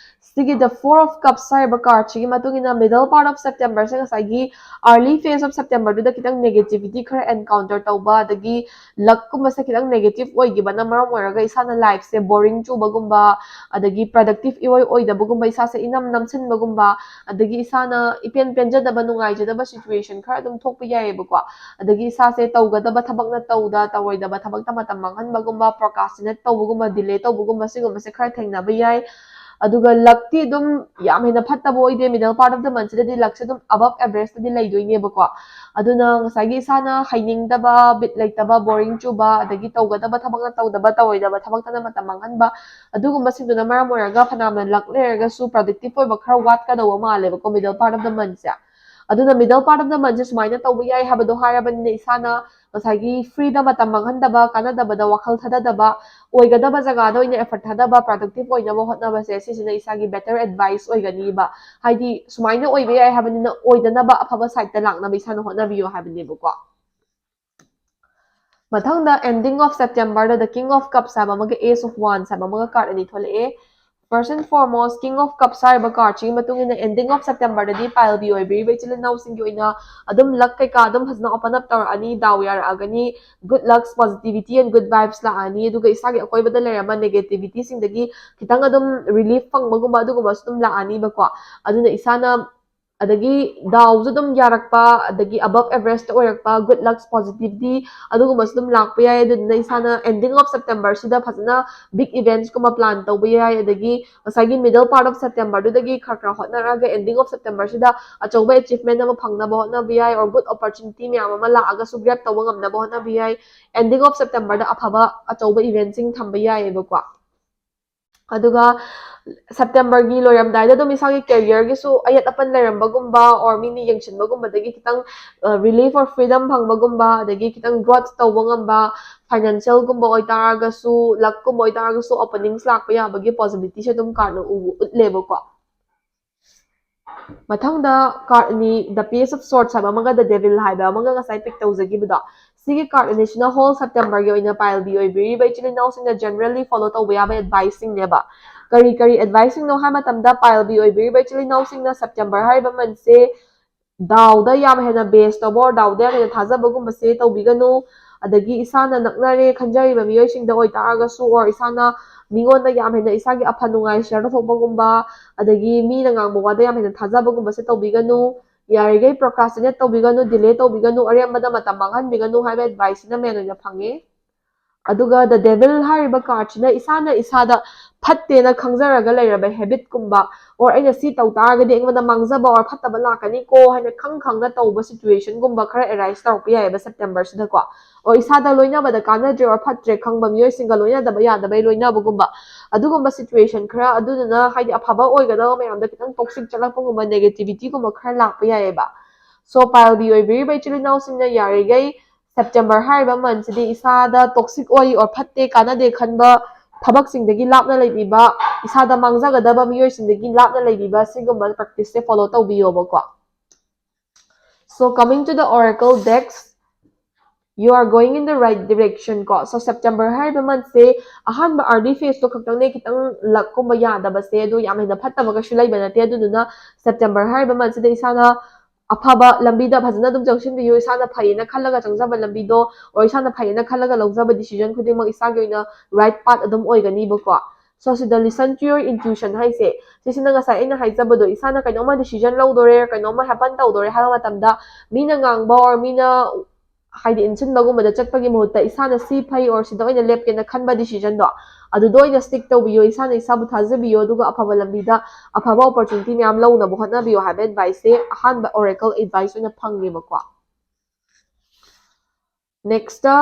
ꯁꯤꯒꯤ The Four of Cups ꯍꯥꯏꯔꯤꯕ card ꯁꯤꯒꯤ ꯃꯇꯨꯡ ꯏꯟꯅ middle part of September ꯁꯦ ꯉꯁꯥꯏꯒꯤ early phase of September ꯗꯨꯗ ꯈꯤꯇꯪ negativity ꯈꯔ encounter ꯇꯧꯕ, ꯑꯗꯒꯤ luck ꯀꯨꯝꯕꯁꯦ ꯈꯤꯇꯪ negative ꯑꯣꯏꯈꯤꯕꯅ ꯃꯔꯝ ꯑꯣꯏꯔꯒ ꯏꯁꯥꯅ life ꯁꯦ boring ꯆꯨꯕꯒꯨꯝꯕ, ꯑꯗꯒꯤ productive ꯏꯑꯣꯏ ꯑꯣꯏꯗꯕꯒꯨꯝꯕ, ꯏꯁꯥꯁꯦ ꯏꯅꯝ ꯅꯝꯁꯤꯟꯕꯒꯨꯝꯕ, ꯑꯗꯒꯤ ꯏꯁꯥꯅ ꯏꯄꯦꯟ ꯄꯦꯟꯖꯗꯕ, ꯅꯨꯡꯉꯥꯏꯖꯗꯕ situation ꯈꯔ ꯑꯗꯨꯝ ꯊꯣꯛꯄ ꯌꯥꯏꯌꯦꯕꯀꯣ꯫ ꯑꯗꯒꯤ ꯏꯁꯥꯁꯦ ꯇꯧꯒꯗꯕ ꯊꯕꯛꯅ ꯇꯧꯗ, ꯇꯧꯔꯣꯏꯗꯕ ꯊꯕꯛꯇ ꯃꯇꯝ ꯃꯥꯡꯍꯟꯕꯒꯨꯝꯕ, procrastinate ꯇꯧꯕꯒꯨꯝꯕ, delay ꯇꯧꯕꯒꯨꯝꯕ, ꯁꯤꯒꯨꯝꯕꯁꯦ ꯈꯔ ꯊꯦꯡꯅꯕ ꯌꯥꯏ꯫ ꯑꯗꯨꯒ luck ꯇꯤ ꯑꯗꯨꯝ ꯌꯥꯝ ꯍꯦꯟꯅ ꯐꯠꯇꯕ ꯑꯣꯏꯗꯦ, middle part of the month ꯁꯤꯗꯗꯤ luck ꯁꯦ ꯑꯗꯨꯝ above average ꯇꯗꯤ ꯂꯩꯗꯣꯏꯅꯦꯕꯀꯣ꯫ ꯑꯗꯨꯅ ꯉꯁꯥꯏꯒꯤ ꯏꯁꯥꯅ ꯍꯩꯅꯤꯡꯗꯕ, ꯕꯤꯠ ꯂꯩꯇꯕ, boring ꯆꯨꯕ, ꯑꯗꯒꯤ ꯇꯧꯒꯗꯕ ꯊꯕꯛꯅ ꯇꯧꯗꯕ, ꯇꯧꯔꯣꯏꯗꯕ ꯊꯕꯛꯇꯅ ꯃꯇꯝ ꯃꯥꯡꯍꯟꯕ, ꯑꯗꯨꯒꯨꯝꯕꯁꯤꯡꯗꯨꯅ ꯃꯔꯝ ꯑꯣꯏꯔꯒ ꯐꯅꯌꯥꯝꯅ luck ꯂꯩꯔꯒꯁꯨ productive ꯑꯣꯏꯕ ꯈꯔ ꯋꯥꯠꯀꯗꯧꯕ ꯃꯥꯜꯂꯦꯕꯀꯣ, middle part of the month ꯁꯦ꯫ ꯑꯗꯨꯅ middle part of the month ꯁꯦ ꯁꯨꯃꯥꯏꯅ ꯇꯧꯕ ꯌꯥꯏ ꯍꯥꯏꯕꯗꯣ ꯍꯥꯏꯔꯕꯅꯤꯅ, ꯏꯁꯥꯅ ꯉꯁꯥꯏꯒꯤ free ꯗ ꯃꯇꯝ ꯃꯥꯡꯍꯟꯗꯕ, ꯀꯥꯟꯅꯗꯕꯗ ꯋꯥꯈꯜ ꯊꯥꯗꯗꯕ, ꯑꯣꯏꯒꯗꯕ ꯖꯒꯥꯗ ꯑꯣꯏꯅ effort ꯊꯥꯗꯕ, productive ꯑꯣꯏꯅꯕ ꯍꯣꯠꯅꯕꯁꯦ, ꯁꯤꯁꯤꯅ ꯏꯁꯥꯒꯤ better advice ꯑꯣꯏꯒꯅꯤꯕ꯫ ꯍꯥꯏꯗꯤ ꯁꯨꯃꯥꯏꯅ ꯑꯣꯏꯕ ꯌꯥꯏ ꯍꯥꯏꯕꯅꯤꯅ, ꯑꯣꯏꯗꯅꯕ ꯑꯐꯕ side ꯇ ꯂꯥꯛꯅꯕ ꯏꯁꯥꯅ ꯍꯣꯠꯅꯕꯤꯌꯣ ꯍꯥꯏꯕꯅꯦꯕꯀꯣ꯫ ꯃꯊꯪꯗ ending of September the The King of Cups ꯍꯥꯏꯕ ꯑꯃꯒ Ace of Wands ꯍꯥꯏꯕ ꯑꯃꯒ card ꯑꯅꯤ ꯊꯣꯛꯂꯛꯑꯦ꯫ First and foremost, King of Cups ꯍꯥꯏꯔꯤꯕ card ꯁꯤꯒꯤ ꯃꯇꯨꯡ ꯏꯟꯅ ending of September ꯗꯗꯤ ꯄꯥꯏꯜ ꯕꯤ ꯑꯣꯏꯕꯤꯔꯤꯕ ꯏꯆꯤꯜ ꯏꯅꯥꯎꯁꯤꯡꯒꯤ ꯑꯣꯏꯅ ꯑꯗꯨꯝ luck ꯀꯩꯀꯥ ꯑꯗꯨꯝ ꯐꯖꯅ open up ꯇꯧꯔꯛꯑꯅꯤ, ꯗꯥꯎ ꯌꯥꯔꯛꯑꯒꯅꯤ, good luck, positivity and good vibes ꯂꯥꯛꯑꯅꯤ꯫ ꯑꯗꯨꯒ ꯏꯁꯥꯒꯤ ꯑꯀꯣꯏꯕꯗ ꯂꯩꯔꯝꯕ negativity ꯁꯤꯡꯗꯒꯤ ꯈꯤꯇꯪ ꯑꯗꯨꯝ relief ꯐꯪꯕꯒꯨꯝꯕ ꯑꯗꯨꯒꯨꯝꯕꯁꯨ ꯑꯗꯨꯝ ꯂꯥꯛꯑꯅꯤꯕꯀꯣ꯫ ꯑꯗꯨꯅ ꯏꯁꯥꯅ, ꯑꯗꯒꯤ ꯗꯥꯎꯁꯨ ꯑꯗꯨꯝ ꯌꯥꯔꯛꯄ, ꯑꯗꯒꯤ above average ꯇ ꯑꯣꯏꯔꯛꯄ, good luck, positivity ꯑꯗꯨꯒꯨꯝꯕꯁꯨ ꯑꯗꯨꯝ ꯂꯥꯛꯄ ꯌꯥꯏ꯫ ꯑꯗꯨꯗꯨꯅ ꯏꯁꯥꯅ ending of September ꯁꯤꯗ ꯐꯖꯅ big events ꯀꯨꯝꯕ plan ꯇꯧꯕ ꯌꯥꯏ꯫ ꯑꯗꯒꯤ ꯉꯁꯥꯏꯒꯤ middle part of September ꯗꯨꯗꯒꯤ ꯈꯔ ꯈꯔ ꯍꯣꯠꯅꯔꯒ ending of September ꯁꯤꯗ ꯑꯆꯧꯕ achievement ꯑꯃ ꯐꯪꯅꯕ ꯍꯣꯠꯅꯕ ꯌꯥꯏ, or good opportunity ꯃꯌꯥꯝ ꯑꯃ ꯂꯥꯛꯑꯒꯁꯨ grab ꯇꯧꯕ ꯉꯝꯅꯕ ꯍꯣꯠꯅꯕ ꯌꯥꯏ꯫ Ending of September ꯗ ꯑꯐꯕ ꯑꯆꯧꯕ event ꯁꯤꯡ ꯊꯝꯕ ꯌꯥꯏꯌꯦꯕꯀꯣ꯫ ꯑꯗꯨꯒ September ꯒꯤ ꯂꯣꯏꯔꯝꯗꯥꯏꯗ ꯑꯗꯨꯝ ꯏꯁꯥꯒꯤ career ꯒꯤꯁꯨ ꯑꯌꯦꯠ ꯑꯄꯟ ꯂꯩꯔꯝꯕꯒꯨꯝꯕ, or ꯃꯤꯅ ꯌꯦꯡꯁꯤꯟꯕꯒꯨꯝꯕꯗꯒꯤ ꯈꯤꯇꯪ, ꯑ, relief or freedom ꯐꯪꯕꯒꯨꯝꯕ, ꯑꯗꯒꯤ ꯈꯤꯇꯪ growth ꯇꯧꯕ ꯉꯝꯕ, financial ꯒꯨꯝꯕ ꯑꯣꯏꯇꯥꯔꯒꯁꯨ, luck ꯀꯨꯝꯕ ꯑꯣꯏꯇꯥꯔꯒꯁꯨ, openings ꯂꯥꯛꯄ ꯌꯥꯕꯒꯤ possibility ꯁꯦ ꯑꯗꯨꯝ card ꯅ ꯎ-, ꯎꯠꯂꯦꯕꯀꯣ꯫ ꯃꯊꯪꯗ card ꯑꯅꯤ, The Page of Swords ꯍꯥꯏꯕ ꯑꯃꯒ The Devil ꯍꯥꯏꯕ ꯑꯃꯒ ꯉꯁꯥꯏ pick ꯇꯧꯖꯈꯤꯕꯗꯣ, ꯁꯤꯒꯤ card ꯑꯅꯤꯁꯤꯅ whole Septemberꯒꯤ ꯑꯣꯏꯅ ꯄꯥꯏꯜꯕꯤ ꯑꯣꯏꯕꯤꯔꯤꯕ ꯏꯆꯤꯜ ꯏꯅꯥꯎꯁꯤꯡꯅ generally follow ꯇꯧꯕ ꯌꯥꯕ adviceꯁꯤꯡꯅꯦꯕ꯫ ꯀꯔꯤ ꯀꯔꯤ adviceꯁꯤꯡꯅꯣ ꯍꯥꯏꯕ ꯃꯇꯝꯗ, ꯄꯥꯏꯜꯕꯤ ꯑꯣꯏꯕꯤꯔꯤꯕ ꯏꯆꯤꯜ ꯏꯅꯥꯎꯁꯤꯡꯅ September ꯍꯥꯏꯔꯤꯕ monthꯁꯦ ꯗꯥꯎꯗ ꯌꯥꯝ ꯍꯦꯟꯅ base ꯇꯧꯕ or ꯗꯥꯎꯗ ꯌꯥꯝ ꯍꯦꯟꯅ ꯊꯥꯖꯕꯒꯨꯝꯕꯁꯦ ꯇꯧꯕꯤꯒꯅꯨ꯫ ꯑꯗꯒꯤ ꯏꯁꯥꯅ ꯅꯛꯅꯔꯦ ꯈꯟꯖꯔꯤꯕ ꯃꯤꯑꯣꯏꯁꯤꯡꯗ ꯑꯣꯏꯇꯥꯔꯒꯁꯨ or ꯏꯁꯥꯅ ꯃꯤꯉꯣꯟꯗ ꯌꯥꯝ ꯍꯦꯟꯅ ꯏꯁꯥꯒꯤ ꯑꯐ ꯅꯨꯡꯉꯥꯏ share ꯇꯧꯊꯣꯛꯄꯒꯨꯝꯕ, ꯑꯗꯒꯤ ꯃꯤꯅ ꯉꯥꯡꯕ ꯋꯥꯗ ꯌꯥꯝ ꯍꯦꯟꯅ ꯊꯥꯖꯕꯒꯨꯝꯕꯁꯦ ꯇꯧꯕꯤꯒꯅꯨ꯫ ꯌꯥꯔꯤꯈꯩ procrastinate ꯇꯧꯕꯤꯒꯅꯨ, delay ꯇꯧꯕꯤꯒꯅꯨ, ꯑꯔꯦꯝꯕꯗ ꯃꯇꯝ ꯃꯥꯡꯍꯟꯕꯤꯒꯅꯨ ꯍꯥꯏꯕ adviceꯁꯤꯅ main ꯑꯣꯏꯅ ꯐꯪꯉꯦ꯫ ꯑꯗꯨꯒ the devil ꯍꯥꯏꯔꯤꯕ cardꯁꯤꯅ ꯏꯁꯥꯅ ꯏꯁꯥꯗ ꯐꯠꯇꯦꯅ ꯈꯪꯖꯔꯒ ꯂꯩꯔꯕ habitꯀꯨꯝꯕ, or ꯑꯩꯅ ꯁꯤ ꯇꯧ ꯇꯥꯔꯒꯗꯤ ꯑꯩꯉꯣꯟꯗ ꯃꯥꯡꯖꯕ or ꯐꯠꯇꯕ ꯂꯥꯛꯀꯅꯤꯀꯣ ꯍꯥꯏꯅ ꯈꯪ ꯈꯪꯅ ꯇꯧꯕ situationꯒꯨꯝꯕ ꯈꯔ arise ꯇꯧꯔꯛꯄ ꯌꯥꯏꯑꯕ Septemberꯁꯤꯗꯀꯣ꯫ Or ꯏꯁꯥꯗ ꯂꯣꯏꯅꯕꯗ ꯀꯥꯟꯅꯗ꯭ꯔꯦ or ꯐꯠꯇ꯭ꯔꯦ ꯈꯪꯕ ꯃꯤꯑꯣꯏꯁꯤꯡꯒ ꯂꯣꯏꯅꯗꯕ ꯌꯥꯗꯕꯩ ꯂꯣꯏꯅꯕꯒꯨꯝꯕ, ꯑꯗꯨꯒꯨꯝꯕ situation ꯈꯔ, ꯑꯗꯨꯗꯨꯅ ꯍꯥꯏꯗꯤ ꯑꯐꯕ ꯑꯣꯏꯒꯗꯕ ꯃꯌꯥꯝꯗ ꯈꯤꯇꯪ toxic ꯆꯠꯂꯛꯄꯒꯨꯝꯕ, negativityꯒꯨꯝꯕ ꯈꯔ ꯂꯥꯛꯄ ꯌꯥꯏꯑꯕ꯫ So ꯄꯥꯏꯜꯕꯤ ꯑꯣꯏꯕꯤꯔꯤꯕ ꯏꯆꯤꯜ ꯏꯅꯥꯎꯁꯤꯡꯅ ꯌꯥꯔꯤꯈꯩ September ꯍꯥꯏꯔꯤꯕ monthꯁꯤꯗꯤ ꯏꯁꯥꯗ toxic ꯑꯣꯏ or ꯐꯠꯇꯦ, ꯀꯥꯟꯅꯗꯦ ꯈꯟꯕ ꯊꯕꯛꯁꯤꯡꯗꯒꯤ ꯂꯥꯞꯅ ꯂꯩꯕꯤꯕ, ꯏꯁꯥꯗ ꯃꯥꯡꯖꯒꯗꯕ ꯃꯤꯑꯣꯏꯁꯤꯡꯗꯒꯤ ꯂꯥꯞꯅ ꯂꯩꯕꯤꯕ, ꯁꯤꯒꯨꯝꯕ practiceꯁꯦ follow ꯇꯧꯕꯤꯌꯣꯕꯀꯣ꯫ So coming to the oracle decks, you are going in the right direction ꯀꯣ꯫ So September ꯍꯥꯏꯔꯤꯕ monthꯁꯦ ꯑꯍꯥꯟꯕ early phaseꯇꯣ ꯈꯛꯇꯪꯅꯦ ꯈꯤꯇꯪ luckꯀꯨꯝꯕ ꯌꯥꯗꯕꯁꯦ, ꯑꯗꯣ ꯌꯥꯝ ꯍꯦꯟꯅ ꯐꯠꯇꯕ ꯀꯩꯁꯨ ꯂꯩꯕ ꯅꯠꯇꯦ꯫ ꯑꯗꯨꯗꯨꯅ September ꯍꯥꯏꯔꯤꯕ monthꯁꯤꯗ ꯏꯁꯥꯅ ꯑꯐꯕ ꯂꯝꯕꯤꯗ ꯐꯖꯅ ꯑꯗꯨꯝ ꯆꯪꯁꯤꯟꯕꯤꯌꯨ꯫ ꯏꯁꯥꯅ ꯐꯩꯌꯦꯅ ꯈꯜꯂꯒ ꯆꯪꯖꯕ ꯂꯝꯕꯤꯗꯣ, or ꯏꯁꯥꯅ ꯐꯩꯌꯦꯅ ꯈꯜꯂꯒ ꯂꯧꯖꯕ decision ꯈꯨꯗꯤꯡꯃꯛ ꯏꯁꯥꯒꯤ ꯑꯣꯏꯅ right path ꯑꯗꯨꯝ ꯑꯣꯏꯒꯅꯤꯕꯀꯣ꯫ So ꯁꯤꯗ listen to your intuition ꯍꯥꯏꯁꯦ, ꯁꯤꯁꯤꯅ ꯉꯁꯥꯏ ꯑꯩꯅ ꯍꯥꯏꯖꯕꯗꯣ, ꯏꯁꯥꯅ ꯀꯩꯅꯣꯝꯃ decision ꯂꯧꯗꯣꯔꯦ, ꯀꯩꯅꯣꯝꯃ happen ꯇꯧꯗꯣꯔꯦ ꯍꯥꯏꯕ ꯃꯇꯝꯗ ꯃꯤꯅ ꯉꯥꯡꯕ or ꯃꯤꯅ ꯍꯥꯏꯗꯤ ꯏꯟꯁꯤꯟꯕꯒꯨꯝꯕꯗ ꯆꯠꯄꯒꯤ ꯃꯍꯨꯠꯇ ꯏꯁꯥꯅ ꯁꯤ ꯐꯩ or ꯁꯤꯗ ꯑꯣꯏꯅ ꯂꯦꯞꯀꯦꯅ ꯈꯟꯕ decisionꯗꯣ, ꯑꯗꯨꯗ ꯑꯣꯏꯅ stick ꯇꯧꯕꯤꯌꯣ, ꯏꯁꯥꯅ ꯏꯁꯥꯕꯨ ꯊꯥꯖꯕꯤꯌꯣ, ꯑꯗꯨꯒ ꯑꯐꯕ ꯂꯝꯕꯤꯗ ꯑꯐꯕ opportunity ꯃꯌꯥꯝ ꯂꯧꯅꯕ ꯍꯣꯠꯅꯕꯤꯌꯣ ꯍꯥꯏꯕ adviceꯁꯦ ꯑꯍꯥꯟꯕ oracle advice ꯑꯣꯏꯅ ꯐꯪꯉꯦꯕꯀꯣ꯫ Nextꯇ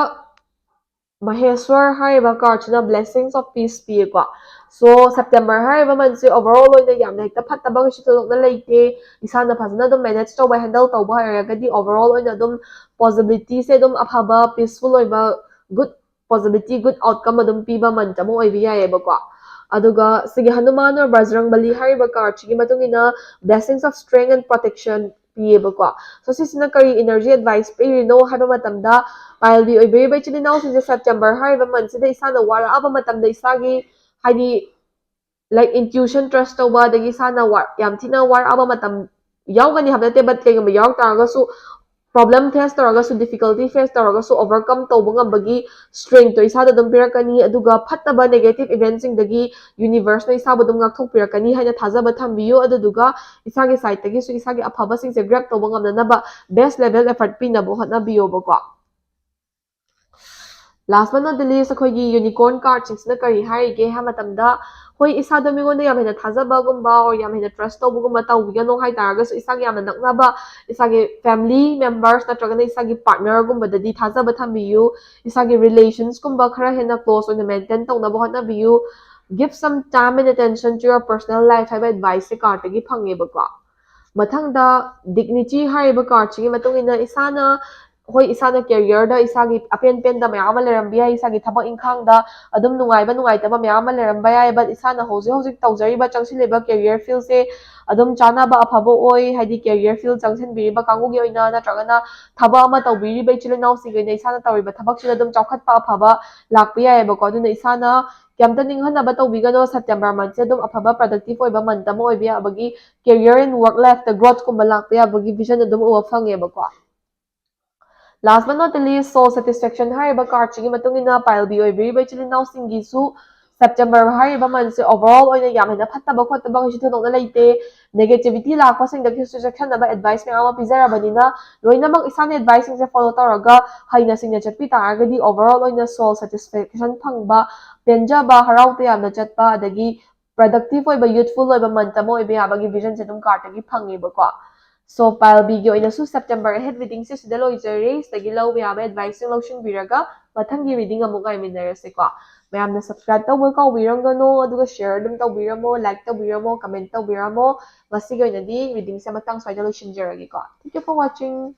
ꯃꯍꯦꯁ꯭ꯋꯔ ꯍꯥꯏꯔꯤꯕ cardꯁꯤꯅ blessings of peace ꯄꯤꯌꯦꯀꯣ꯫ So September ꯍꯥꯏꯔꯤꯕ monthꯁꯦ overall ꯑꯣꯏꯅ ꯌꯥꯝꯅ ꯍꯦꯛꯇ ꯐꯠꯇꯕ ꯀꯩꯁꯨ ꯊꯣꯏꯗꯣꯛꯅ ꯂꯩꯇꯦ꯫ ꯏꯁꯥꯅ ꯐꯖꯅ ꯑꯗꯨꯝ manage ꯇꯧꯕ, handle ꯇꯧꯕ ꯍꯩꯔꯒꯗꯤ overall ꯑꯣꯏꯅ ꯑꯗꯨꯝ possibilityꯁꯦ ꯑꯗꯨꯝ ꯑꯐꯕ, peaceful ꯑꯣꯏꯕ, good possibility, good outcome ꯑꯗꯨꯝ ꯄꯤꯕ month ꯑꯃ ꯑꯣꯏꯕ ꯌꯥꯏꯑꯕꯀꯣ꯫ ꯑꯗꯨꯒ ꯁꯤꯒꯤ ꯍꯅꯨꯃꯥꯟ or ꯕꯖꯔꯪꯕꯂꯤ ꯍꯥꯏꯔꯤꯕ cardꯁꯤꯒꯤ ꯃꯇꯨꯡ ꯏꯟꯅ blessings of strength and protection ꯄꯤꯌꯦꯕꯀꯣ꯫ So ꯁꯤꯁꯤꯅ ꯀꯔꯤ energy advice ꯄꯤꯔꯤꯅꯣ ꯍꯥꯏꯕ ꯃꯇꯝꯗ, ꯄꯥꯏꯜꯕꯤ ꯑꯣꯏꯕꯤꯔꯤꯕ ꯏꯆꯤꯜ ꯏꯅꯥꯎꯁꯤꯡꯁꯦ September ꯍꯥꯏꯔꯤꯕ monthꯁꯤꯗ ꯏꯁꯥꯅ ꯋꯥꯔꯛꯑꯕ ꯃꯇꯝꯗ, ꯏꯁꯥꯒꯤ ꯍꯥꯏꯗꯤ like intuition trust ꯇꯧꯕ, ꯑꯗꯒꯤ ꯏꯁꯥꯅ ꯋꯥ- ꯌꯥꯝ ꯊꯤꯅ ꯋꯥꯔꯛꯑꯕ ꯃꯇꯝ ꯌꯥꯎꯒꯅꯤ ꯍꯥꯏꯕ ꯅꯠꯇꯦ, but ꯀꯩꯒꯨꯝꯕ ꯌꯥꯎꯔꯛ ꯇꯥꯔꯒꯁꯨ, problem face ꯇꯧꯔꯒꯁꯨ, difficulty face ꯇꯧꯔꯒꯁꯨ overcome ꯇꯧꯕ ꯉꯝꯕꯒꯤ strengthꯇꯣ ꯏꯁꯥꯗ ꯑꯗꯨꯝ ꯄꯤꯔꯛꯀꯅꯤ꯫ ꯑꯗꯨꯒ ꯐꯠꯇꯕ negative eventꯁꯤꯡꯗꯒꯤ universeꯅ ꯏꯁꯥꯕꯨ ꯑꯗꯨꯝ ꯉꯥꯛꯊꯣꯛꯄꯤꯔꯛꯀꯅꯤ ꯍꯥꯏꯅ ꯊꯥꯖꯕ ꯊꯝꯕꯤꯌꯨ꯫ ꯑꯗꯨꯗꯨꯒ ꯏꯁꯥꯒꯤ sideꯇꯒꯤꯁꯨ ꯏꯁꯥꯒꯤ ꯑꯐꯕꯁꯤꯡꯁꯦ grab ꯇꯧꯕ ꯉꯝꯅꯅꯕ best level effort ꯄꯤꯅꯕ ꯍꯣꯠꯅꯕꯤꯌꯣꯕꯀꯣ꯫ Last but not the least, ꯑꯩꯈꯣꯏꯒꯤ unicorn cardꯁꯤꯡꯁꯤꯅ ꯀꯔꯤ ꯍꯥꯏꯔꯤꯒꯦ ꯍꯥꯏꯕ ꯃꯇꯝꯗ, ꯍꯣꯏ, ꯏꯁꯥꯗ ꯃꯤꯉꯣꯟꯗ ꯌꯥꯝ ꯍꯦꯟꯅ ꯊꯥꯖꯕꯒꯨꯝꯕ or ꯌꯥꯝ ꯍꯦꯟꯅ trust ꯇꯧꯕꯒꯨꯝꯕ ꯇꯧꯕꯤꯒꯅꯣ ꯍꯥꯏ ꯇꯥꯔꯒꯁꯨ, ꯏꯁꯥꯒꯤ ꯌꯥꯝꯅ ꯅꯛꯅꯕ ꯏꯁꯥꯒꯤ family members ꯅꯠꯇ꯭ꯔꯒꯅ ꯏꯁꯥꯒꯤ partnerꯒꯨꯝꯕꯗꯗꯤ ꯊꯥꯖꯕ ꯊꯝꯕꯤꯌꯨ꯫ ꯏꯁꯥꯒꯤ relationsꯀꯨꯝꯕ ꯈꯔ ꯍꯦꯟꯅ close ꯑꯣꯏꯅ maintain ꯇꯧꯅꯕ ꯍꯣꯠꯅꯕꯤꯌꯨ꯫ Give some time and attention to your personal life ꯍꯥꯏꯕ adviceꯁꯦ cardꯇꯒꯤ ꯐꯪꯉꯦꯕꯀꯣ꯫ ꯃꯊꯪꯗ dignity ꯍꯥꯏꯔꯤꯕ cardꯁꯤꯒꯤ ꯃꯇꯨꯡ ꯏꯟꯅ ꯏꯁꯥꯅ, ꯍꯣꯏ, ꯏꯁꯥꯅ careerꯗ ꯏꯁꯥꯒꯤ ꯑꯄꯦꯟ ꯄꯦꯟꯗ ꯃꯌꯥꯝ ꯑꯃ ꯂꯩꯔꯝꯕ ꯌꯥꯏ, ꯏꯁꯥꯒꯤ ꯊꯕꯛ ꯏꯪꯈꯥꯡꯗ ꯑꯗꯨꯝ ꯅꯨꯡꯉꯥꯏꯕ ꯅꯨꯡꯉꯥꯏꯇꯕ ꯃꯌꯥꯝ ꯑꯃ ꯂꯩꯔꯝꯕ ꯌꯥꯏ, but ꯏꯁꯥꯅ ꯍꯧꯖꯤꯛ ꯍꯧꯖꯤꯛ ꯇꯧꯖꯔꯤꯕ, ꯆꯪꯁꯤꯜꯂꯤꯕ career fieldꯁꯦ ꯑꯗꯨꯝ ꯆꯥꯅꯕ ꯑꯐꯕ ꯑꯣꯏ, ꯍꯥꯏꯗꯤ career field ꯆꯪꯁꯤꯟꯕꯤꯔꯤꯕ ꯀꯥꯡꯕꯨꯒꯤ ꯑꯣꯏꯅ ꯅꯠꯇ꯭ꯔꯒꯅ ꯊꯕꯛ ꯑꯃ ꯇꯧꯕꯤꯔꯤꯕ ꯏꯆꯤꯜ ꯏꯅꯥꯎꯁꯤꯡꯒꯤ ꯑꯣꯏꯅ ꯏꯁꯥꯅ ꯇꯧꯔꯤꯕ ꯊꯕꯛꯁꯤꯗ ꯑꯗꯨꯝ ꯆꯥꯎꯈꯠꯄ ꯑꯐꯕ ꯂꯥꯛꯄ ꯌꯥꯏꯑꯕꯀꯣ꯫ ꯑꯗꯨꯅ ꯏꯁꯥꯅ ꯀꯩꯝꯇ ꯅꯤꯡꯍꯟꯅꯕ ꯇꯧꯕꯤꯒꯅꯣ, September monthꯁꯦ ꯑꯗꯨꯝ ꯑꯐꯕ productive ꯑꯣꯏꯕ month ꯑꯃ ꯑꯣꯏꯕ ꯌꯥꯕꯒꯤ, career and work lifeꯇ growthꯀꯨꯝꯕ ꯂꯥꯛꯄ ꯌꯥꯕꯒꯤ vision ꯑꯗꯨꯝ ꯎꯕ ꯐꯪꯉꯦꯕꯀꯣ꯫ Last but not the least, soul satisfaction ꯍꯥꯏꯔꯤꯕ cardꯁꯤꯒꯤ ꯃꯇꯨꯡ ꯏꯟꯅ ꯄꯥꯏꯜꯕꯤ ꯑꯣꯏꯕꯤꯔꯤꯕ ꯏꯆꯤꯜ ꯏꯅꯥꯎꯁꯤꯡꯒꯤꯁꯨ September ꯍꯥꯏꯔꯤꯕ monthꯁꯦ overall ꯑꯣꯏꯅ ꯌꯥꯝ ꯍꯦꯟꯅ ꯐꯠꯇꯕ ꯈꯣꯠꯇꯕ ꯀꯩꯁꯨ ꯊꯣꯏꯗꯣꯛꯅ ꯂꯩꯇꯦ꯫ Negativity ꯂꯥꯛꯄꯁꯤꯡꯗꯒꯤꯁꯨ ꯆꯦꯛꯁꯤꯟꯅꯕ advice ꯃꯌꯥꯝ ꯑꯃ ꯄꯤꯖꯔꯕꯅꯤꯅ, ꯂꯣꯏꯅꯃꯛ ꯏꯁꯥꯅ adviceꯁꯤꯡꯁꯦ follow ꯇꯧꯔꯒ ꯍꯩꯅ ꯁꯤꯡꯅ ꯆꯠꯄꯤ ꯇꯥꯔꯒꯗꯤ overall ꯑꯣꯏꯅ soul satisfaction ꯐꯪꯕ, ꯄꯦꯟꯖꯕ, ꯍꯔꯥꯎ ꯇꯌꯥꯝꯅ ꯆꯠꯄ, ꯑꯗꯒꯤ productive ꯑꯣꯏꯕ, youthful ꯑꯣꯏꯕ month ꯑꯃ ꯑꯣꯏꯕ ꯌꯥꯕꯒꯤ visionꯁꯦ ꯑꯗꯨꯝ cardꯇꯒꯤ ꯐꯪꯉꯦꯕꯀꯣ꯫ So ꯄꯥꯏꯜꯕꯤꯒꯤ ꯑꯣꯏꯅꯁꯨ September ahead readingꯁꯦ ꯁꯤꯗ ꯂꯣꯏꯖꯔꯦ꯫ ꯁꯤꯗꯒꯤ ꯂꯧꯕ ꯌꯥꯕ adviceꯁꯤꯡ ꯂꯧꯁꯤꯟꯕꯤꯔꯒ ꯃꯊꯪꯒꯤ reading ꯑꯃꯨꯛ ꯉꯥꯏꯃꯤꯟꯅꯔꯁꯤꯀꯣ꯫ ꯃꯌꯥꯝꯅ subscribe ꯇꯧꯕ ꯀꯥꯎꯕꯤꯔꯝꯒꯅꯣ, ꯑꯗꯨꯒ share ꯑꯗꯨꯝ ꯇꯧꯕꯤꯔꯝꯃꯣ, like ꯇꯧꯕꯤꯔꯝꯃꯣ, comment ꯇꯧꯕꯤꯔꯝꯃꯣ꯫ ꯉꯁꯤꯒꯤ ꯑꯣꯏꯅꯗꯤ readingꯁꯦ ꯃꯇꯥꯡ ꯁ꯭ꯋꯥꯏꯗ ꯂꯣꯏꯁꯤꯟꯖꯔꯒꯦꯀꯣ꯫ Thank you for watching.